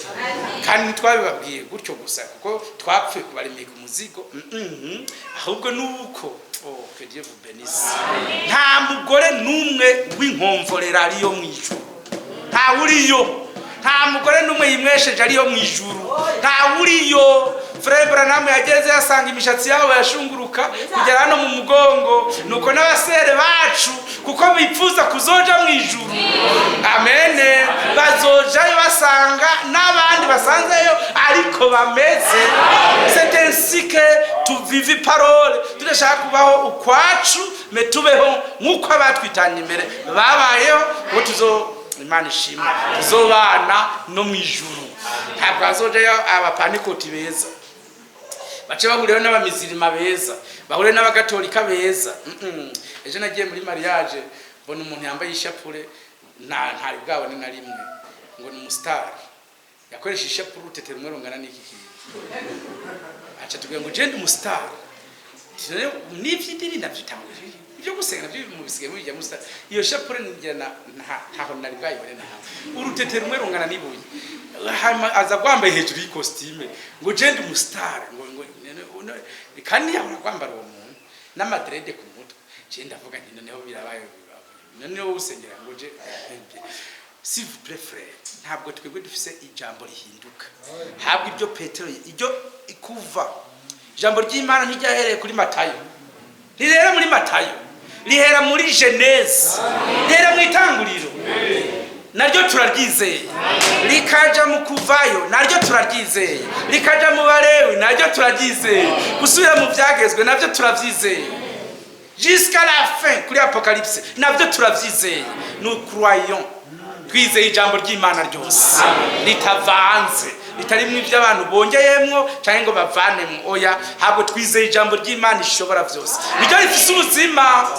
kandi ntitwabibabwiye gutyo gusa kuko twapfuye kubaremeka umuzigo. Ahubwo nuko, oh, que Dieu vous bénisse. Nta mugore n'umwe w'inkomvorera ariyo mu ijuru, nta uriyo. Nta mugore n'umwe yimwesheje ariyo mu ijuru, nta uriyo. Frère Branham yageze yasanga imishatsi yabo yashunguruka kugera hano mu mugongo. Nuko n'abasere bacu, kuko bipfuza kuzoja mu ijuru, amene, bazojayo basanga n'abandi basanzeyo ariko bameze. C'est ainsi que tuvive parole. Tudashaka kubaho ukwacu, mais tubeho nk'uko abatwitanye imbere babayeho, ngo tuzo, Imana ishimwe, tuzobana no mu ijuru. Ntabwo hazojayo abapanikoti beza bace bahuriyeho n'abamizirima beza, bahure n'abagatolika beza. Ejo nagiye muri mariage, mbona umuntu yambaye ishapure ntari bwabone na rimwe, ngo ni umusitari, yakoresha ishapure urutete rumwe rungana n'iki kintu, aca tubwira ngo je ndi umusitari. N'ivy'idini navyo itanguje, ibyo gusenga navyo mubisigaye mubijya musitari. Iyo shapure ngira ntaho nari bwayibone naho, urutete rumwe rungana n'ibuye. Hanyuma aza rwambaye hejuru y'ikositime ngo je ndi umusitari, ngo kandi yahora kwambara uwo muntu n'amadrede ku mutwe. Je ndavuga nti noneho birabaye, noneho usengera ngo je, s'il vous plaît, frère, ntabwo twebwe dufise ijambo rihinduka. Habwo ibyo Petero, ibyo kuva ijambo ry'Imana ntiryahereye kuri Matayo, ntirihera muri Matayo, rihera muri Genèse, rihera mu Itanguriro, naryo turaryizeye, rikaja mu Kuvayo, naryo turaryizeye, rikaja mu Barewi, naryo turaryizeye, gusubira mu Byagezwe, nabyo turabyizeye, jusqu'à la fin kuri Apocalypse, nabyo turabyizeye. Nous croyons, twizeye ijambo ry'Imana ryose ritavanze, ritarimwo ibyo abantu bongeyemwo cyangwa ngo bavanemwo. Oya, ntabwo, twizeye ijambo ry'Imana ishobora byose, niryo rifise ubuzima,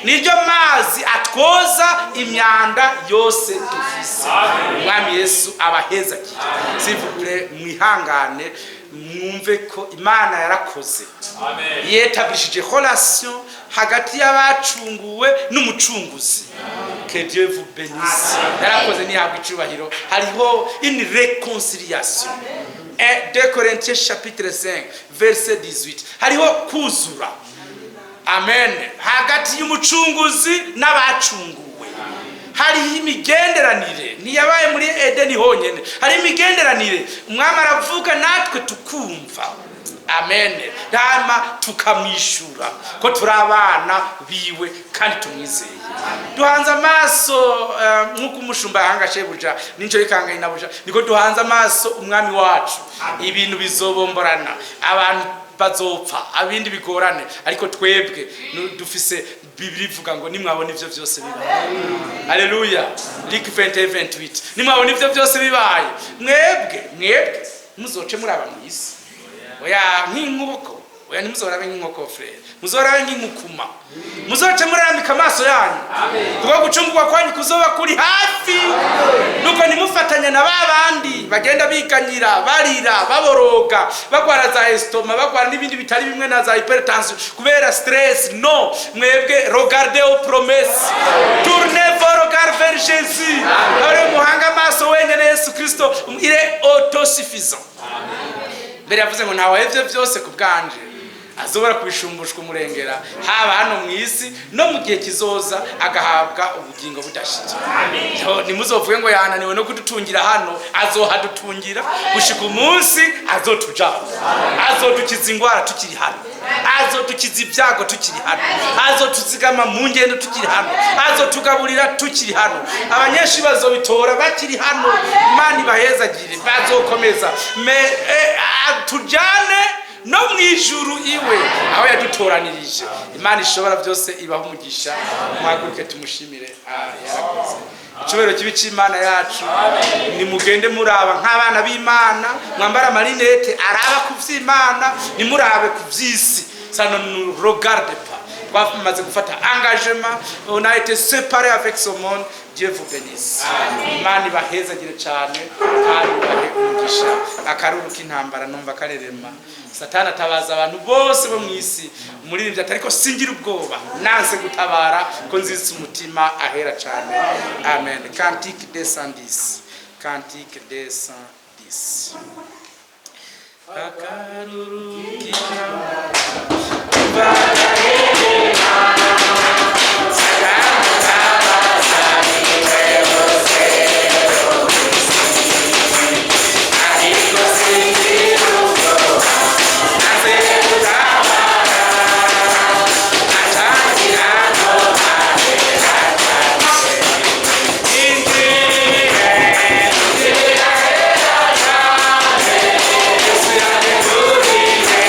niryo mazi atwoza imyanda yose dufise. Umwami Yesu abahezagire. Sivugure, mwihangane, mwumve ko Imana yarakoze, yetablishije relation hagati y'abacunguwe n'Umucunguzi. Que Dieu vous bénisse. Yarakoze, ntihabwa icubahiro. Hariho une réconciliation. 1 2 Corinthiens chapitre 5 verset 18, hariho kuzura, amen, hagati y'Umucunguzi n'abacunguwe. Hariho imigenderanire, ntiyabaye muri Edeni honyine, hari imigenderanire. Umwami aravuga natwe tukumva, amen, hama tukamwishyura ko turi abana biwe kandi tumwizeye. Duhanze amaso nk'uko umushumba yahanga shebuja n'inco ikanga inabuja, niko duhanze amaso umwami wacu. Ibintu bizobomborana, abantu bazopfa, abindi bigorane, ariko twebwe dufise Bibiliya ivuga ngo nimwabona ivyo vyose bibaye. Haleluya. Luc 21:28. Nimwabona ivyo byose bibaye, mwebwe muzoce muraba mw'isi. Oya, nk'inkoko, oya, ntimuzorabe nk'inkoko, frère, muzorabe nk'inkukuma. Muzoce murambika amaso yanyu, kuko gucungurwa kwanyu kuzoba kuri hafi. Nuko ntimufatanye na ba bandi bagenda biganyira, barira, baboroga, bagwara za estomac, bagwara n'ibindi bitari bimwe na za hypertension kubera stress. No, mwebwe regardez aux promesses, tournez vos regards vers Jésus. Abe muhanga amaso wenyene Yesu Kristo, il est autosuffisant. Mbere yavuze ngo ntawahevye byose ku bwanje azobora kubishumbushwa umurengera, haba hano mu isi no mu gihe kizoza, agahabwa ubugingo budashira. Yo, ntimuzovuge ngo yananiwe no kudutungira hano, azohadutungira gushika umunsi azotujana. Azodukiza ingwara tukiri hano, azodukiza ibyago tukiri hano, azotuzigama mu ngendo tukiri hano, azotugaburira tukiri hano, abanyeshuri bazobitora bakiri hano. Imana ibahezagire, bazokomeza me tujane no mu ijuru iwe aho yadutoranirije. Imana ishobora byose ibaho umugisha. Muhaguruke tumushimire. Yarakoze. Icyubahiro kibi cy'Imana yacu. Nimugende muraba nk'abana b'Imana, mwambara amarinete araba ku vy'Imana, nimurabe ku vy'isi. Ça ne nous regarde pas. Twamaze gufata engagement, on a été séparé avec ce monde. Dieu vous bénisse. Imana ibahezagire cyane kandi ibahe umugisha. Akaruru k'intambara numva karerema, Satani atabaza abantu bose bo mu isi. Umuririmbyi ati: "Ariko singira ubwoba, nanse gutabara ko nzitse umutima ahera cyane." Amen. Cantique 210, cantique 210. Akaruru k'intambara numva karerema, Satani atabaza niwe bose bo mu isi, ariko singira ubwoba, nanse gutabara atangira no ahera cyane. Injire injira hera cyane, Yesu yaneguriye.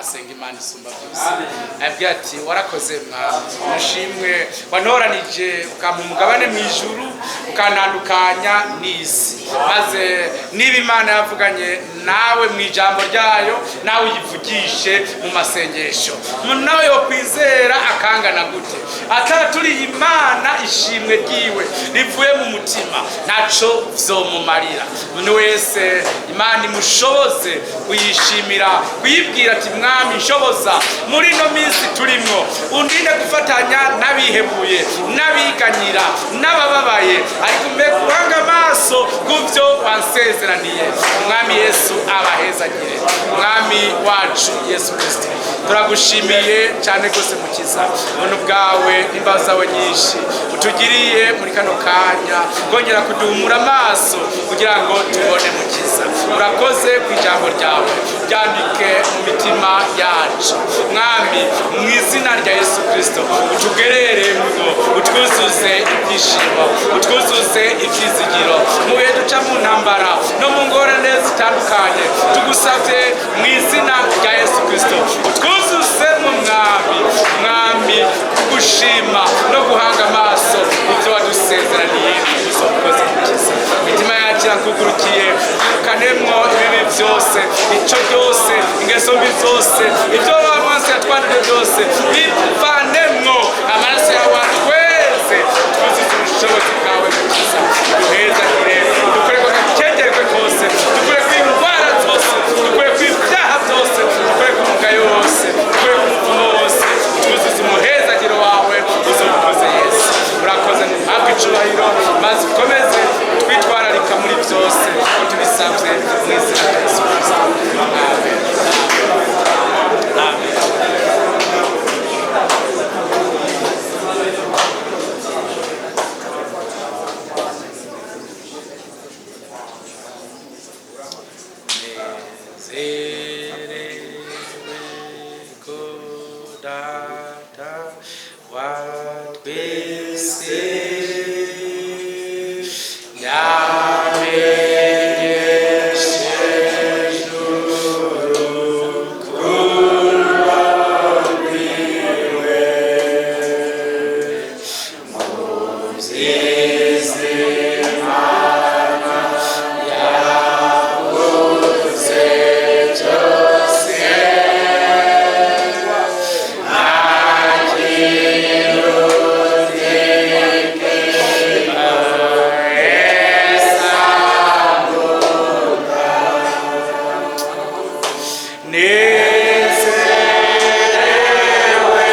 Asenga Imana isumba byose, abwira ati: "Warakoze Mwami, ushimwe, wantoranije ukampa umugabane mu ijuru, ukantandukanya n'isi." Maze niba Imana yavuganye nawe mu ijambo ryayo, nawe uyivugishe mu masengesho. Umuntu nawe yokwizera akangana gute ataturiye Imana ishimwe ryiwe rivuye mu mutima? Ntaco vyomumarira. Umuntu wese Imana imushoboze kuyishimira, kuyibwira ati: "Mwami, nshoboza muri ino minsi turimwo, undinde gufatanya n'abihebuye, n'abiganyira, n'abababaye, ariko mbe guhanga amaso ku byo wansezeraniye." Umwami Yesu abahezagire. Umwami wacu Yesu Kirisito, turagushimiye cyane rwose Mukiza, ubuntu bwawe n'imbabazi zawe nyinshi utugiriye muri kano kanya, kongera kuduhumura amaso kugira ngo tubone. Mukiza, urakoze ku ijambo ryawe, ryandike mu mitima yacu. Mwami, mu izina rya Yesu Kirisito, utugereremwo, utwuzuze ibyishimo, utwuzuze ibyizigiro mu bihe duca mu ntambara no mu ngorane zitandukanye. Tugusabye mu izina rya Yesu Kirisito, utwuzuze mu Mwami, Mwami, kugushima no guhanga amaso ibyo wadusezeraniye. Uzokoze, Mukiza. Imitima yacu irakugurukiye, irukanemwo ibibi byose, icyo byose, ingeso mbi zose, ibyo bose yatwanduje byose, bivanemwo. Amaraso yawe atweze, twuzuze ubushobozi bwawe. Mukiza, duhezagire, dukore ko gakengerwe kose, dukure ku indwara zose, dukure ku ibyaha byose, dukure ku mugayo wose, dukure ku muvumo wose, twuzuze umuhezagiro wawe. Uzobukoze Yesu, urakoze, ntuhabwe icubahiro, maze ukomeze twitwararika muri byose, ko tubisabye mu izina rya Yesu Kirisito. Amen, amen. Nezerewe ko Data wa twese yamenyesheje urukundo rwiwe mu by'Imana yakoze byose. Nezerewe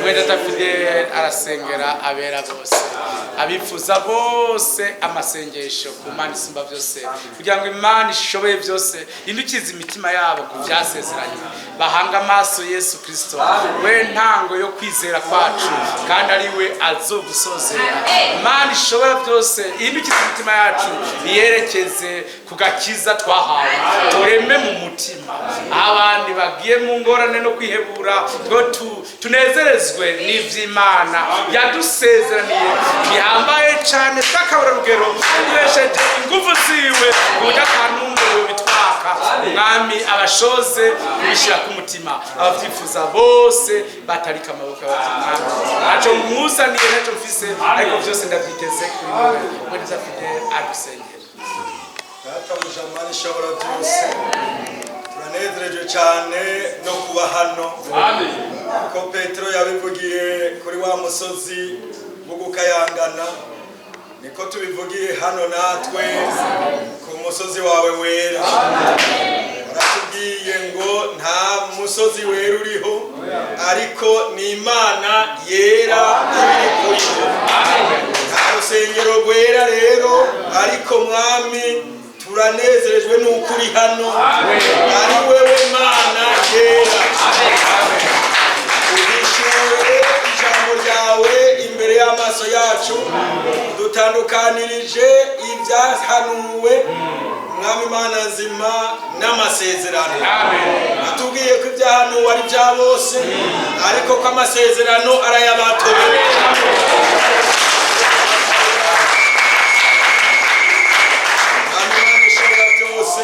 Mwene Fidel arasengera abera bose, abifuza bose amasengesho ku Mana isumba byose, kugira ngo Imana ishoboye byose indukize imitima yabo ku byasezeranye, bahanga amaso Yesu Kirisito, we ntango yo kwizera kwacu, kandi ari we azogusozera. Imana ishobora byose ihindukize imitima yacu, iyerekeze ku gakiza twahawe, tureme mu mutima. Aho abandi bagiye mu ngorane no kwihebura, two tunezerezwe n'ivy'Imana yadusezeraniye bihambaye cyane by'akaburarugero, ibesheje ingufu ziwe ku buryo atanumwe yobitwaka. Umwami abashoze kubishyira ku mutima, ababyifuza bose batarika amaboko y'abati: "Mwami, ntacyo mwuzaniye, ntacyo mfise, ariko byose ndabyiteze kuri wowe." Mwene Fidel adusengera. Databuja Mana ishobora byose, turanezerejwe cyane no kuba hano, kuko Petero yabivugiye kuri wa musozi wo gukayangana, niko tubivugiye hano natwe ku musozi wawe wera. Baratubwiye ngo nta musozi wera uriho, ariko ni Imana yera ibiri kuri wo. Nta Rusengero rwera rero, ariko Mwami, turanezerejwe n'uko uri hano, ari wewe Mana yera. Uhishure ijambo ryawe imbere y'amaso yacu, dutandukanirije ibyahanuwe, Mwami Mana nzima, n'amasezerano. Atubwiye ko ibyahanuwe ari bya bose, ariko ko amasezerano arayabatorewe. Mwami Mana ishobora byose,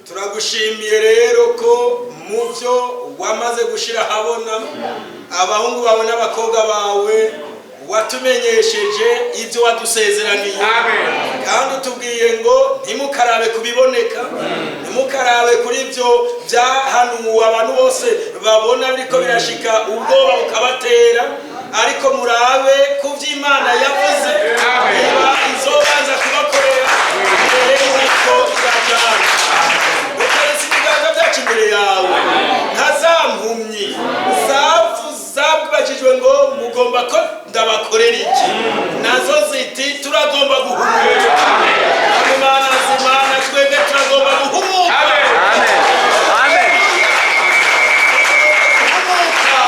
turagushimiye rero ko mu byo wamaze gushyira ahabona abahungu bawe n'abakobwa bawe, watumenyesheje ibyo wadusezeraniye, kandi utubwiye ngo ntimukarabe kubiboneka, ntimukarabe kuri ibyo byahanuwe abantu bose babona biriko birashika, ubwoba bukabatera, ariko murabe ku by'Imana yavuze, iba izobanza kubakorera mbere y'uko ibajyana. Ukaretse ibiganza byacu imbere yawe nka za mpumyi zabajijwe ngo: "Mugomba ko ndabakorera iki?" Nazo ziti: "Turagomba guhumuka." Imana zimana, twebwe turagomba guhumuka, guhumuka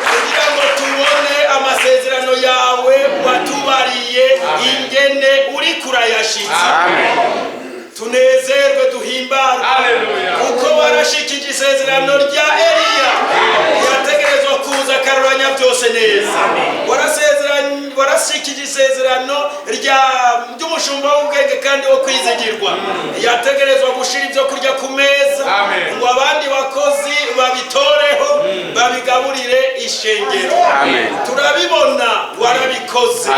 kugira ngo tubone amasezerano yawe watubariye ingene uri kurayashitsa, tunezerwe, duhimbarwe, kuko warashikije isezerano rya Eliya yategerezwa kuza akaroranya byose neza. Warashikije isezerano ry'umushumba w'ubwenge kandi wo kwizigirwa, yategerezwa gushira ibyo kurya ku meza ngo abandi bakozi babitoreho babigaburire ishengero. Turabibona warabikoze.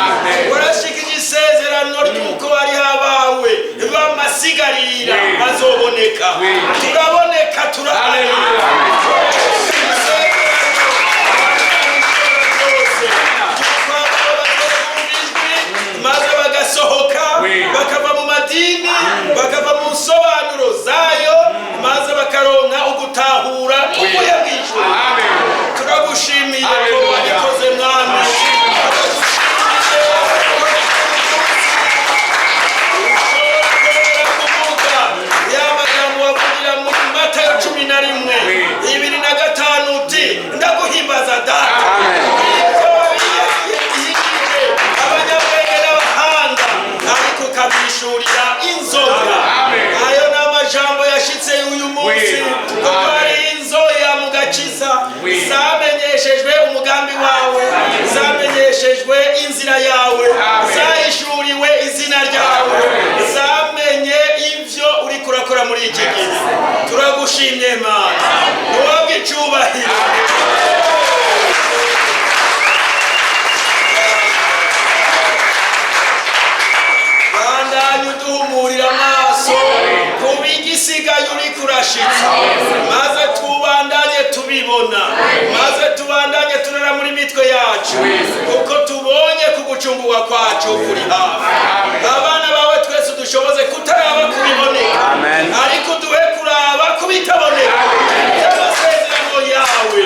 Warashikije isezerano ry'uko hariho abawe b'amasigarira bazoboneka. Turaboneka, turahari. Maze bagasohoka, bakava mu madini, bakava mu nsobanuro zayo, maze bakaronka ugutahura kuvuye mw'ijuru. Turagushimiye ko wabikoze, Mwami. Turagushimiye kuvuga ya magambo wavugira muri Matayo 11:25 uti: "Ndaguhimbaza Data ko wabihishije abanyabwenge n'abahanga, ariko ukabishurira inzoga." Ayo ni amajambo yashitse uyu munsi, kuko ari inzoya mu gakiza zamenyeshejwe umugambi wawe, zamenyeshejwe inzira yawe, zahishuriwe izina ryawe, zamenye ibyo uri kurakora muri iki gihe. Turagushimye Mana, ntiwabwe icyubahiro. Bandanye uduhumurira amaso ku bigisigaye uri kurashitsa, maze tubandanye tubibona, maze tubandanye turara muri mitwe yacu, kuko tubonye ku gucungurwa kwacu kuri hafi. Abana bawe twese dushoboze kutaraba kubiboneka, ariko uduhe kuraba kubitaboneka by'amasezerano yawe.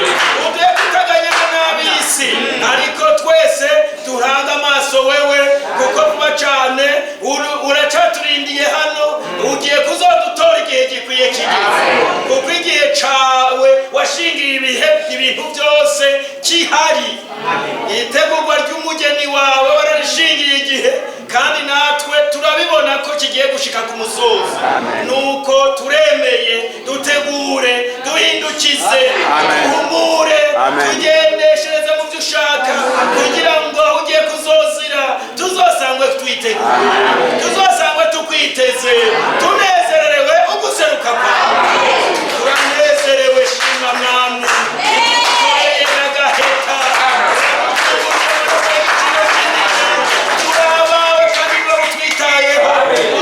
Uduhe kutaganyana n'ab'isi, ariko twese turange amaso wewe, kuko vuba cyane uracaturindiye hano, ugiye kuzodutora igihe gikwiye kigeze, kuko igihe cawe washingiye ibihe ibintu byose kihari. Itegurwa ry'umugeni wawe wararishingiye igihe, kandi natwe turabibona ko kigiye gushika ku musozo. Nuko turemeye, dutegure, duhindukize, duhumure, tugendeshereze mu byo ushaka, kugira ngo aho ugiye kuzozira tuzosangwe twiteguye, tuzosangwe tukwiteze, tunezerewe uguseruka kwawe. Turanezerewe. Shima Mwami, idukoreye n'agaheta. Turi abawe kandi niba utwitayeho,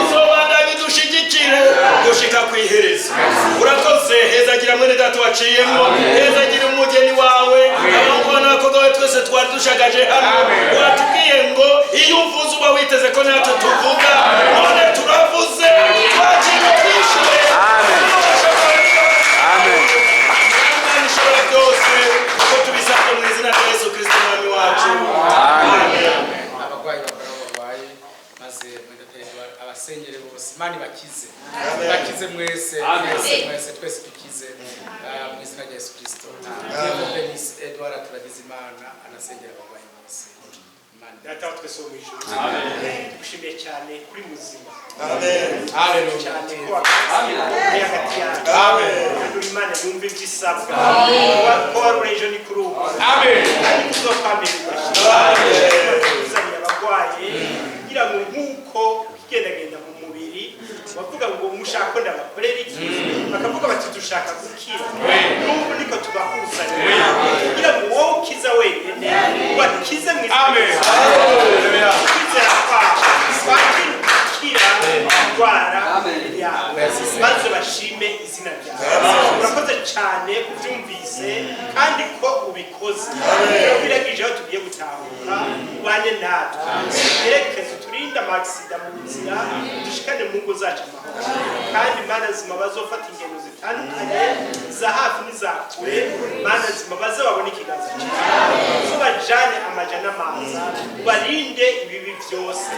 uzobandanya udushigikire gushika ku iherezo. Urakoze. Hezagira mwene data waciyemo, hezagira umugeni wawe, abahungu n'abakobwa bawe twese twari dushagaje hano. Watubwiye ngo iyo uvuze uba witeze ko natwe tuvuga, none turavuze. Twakira, twishyure. Imana ishobora byose, kuko tubisabye mu izina rya Yesu Kristo Umwami wacu. Amen. Abarwayi bakora. Imana ibakize, bakize mwese, mwese, mwese, twese dukize. Ah, mu izina rya Yesu Kristo. Dieu vous bénisse. Edouard turagize Imana anasengera abarwayi bose. Imana. Data wa twese wo mu ijuru, tugushimiye cyane kuri muzima. Haleluya. Cyane ko uri hagati yacu kandi uri Imana yumva ibyo isabwa, ko wari uri ejo ni kuri ubu kandi tuzokwambira ugashira. Tuzaniye abarwayi kugira ngo nk'uko ukigendagenda mu mubiri bavuga ngo mushaka ko ndabakorera iki, bakavuga bati dushaka gukira. N'ubu niko tubakuzaniye kugira ngo wowe ukiza wenyine ubakize mu izina rya Yesu. Kwizera kwabo kwakira gukira indwara yabo, maze bashime izina ryawe. Urakoze cyane ubyumvise kandi ko ubikoze. Turakwiragije aho tugiye gutahuka, ubane natwe, twerekeze, uturinde amagisida mu nzira, dushikane mu ngo zacu amahoro. Kandi Mana nzima, bazofata ingendo zitandukanye za hafi n'iza kure, Mana nzima, baze babone ikiganza cyawe, uzobajane amaja n'amaza, ubarinde ibibi byose,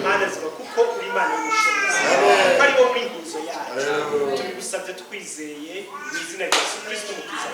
Mana nzima, kuko uri Imana y'ubushobozi, kuko ari wowe uri intuzo yacu. Tubigusabye twizeye mu izina rya Yesu Kristo Umukiza.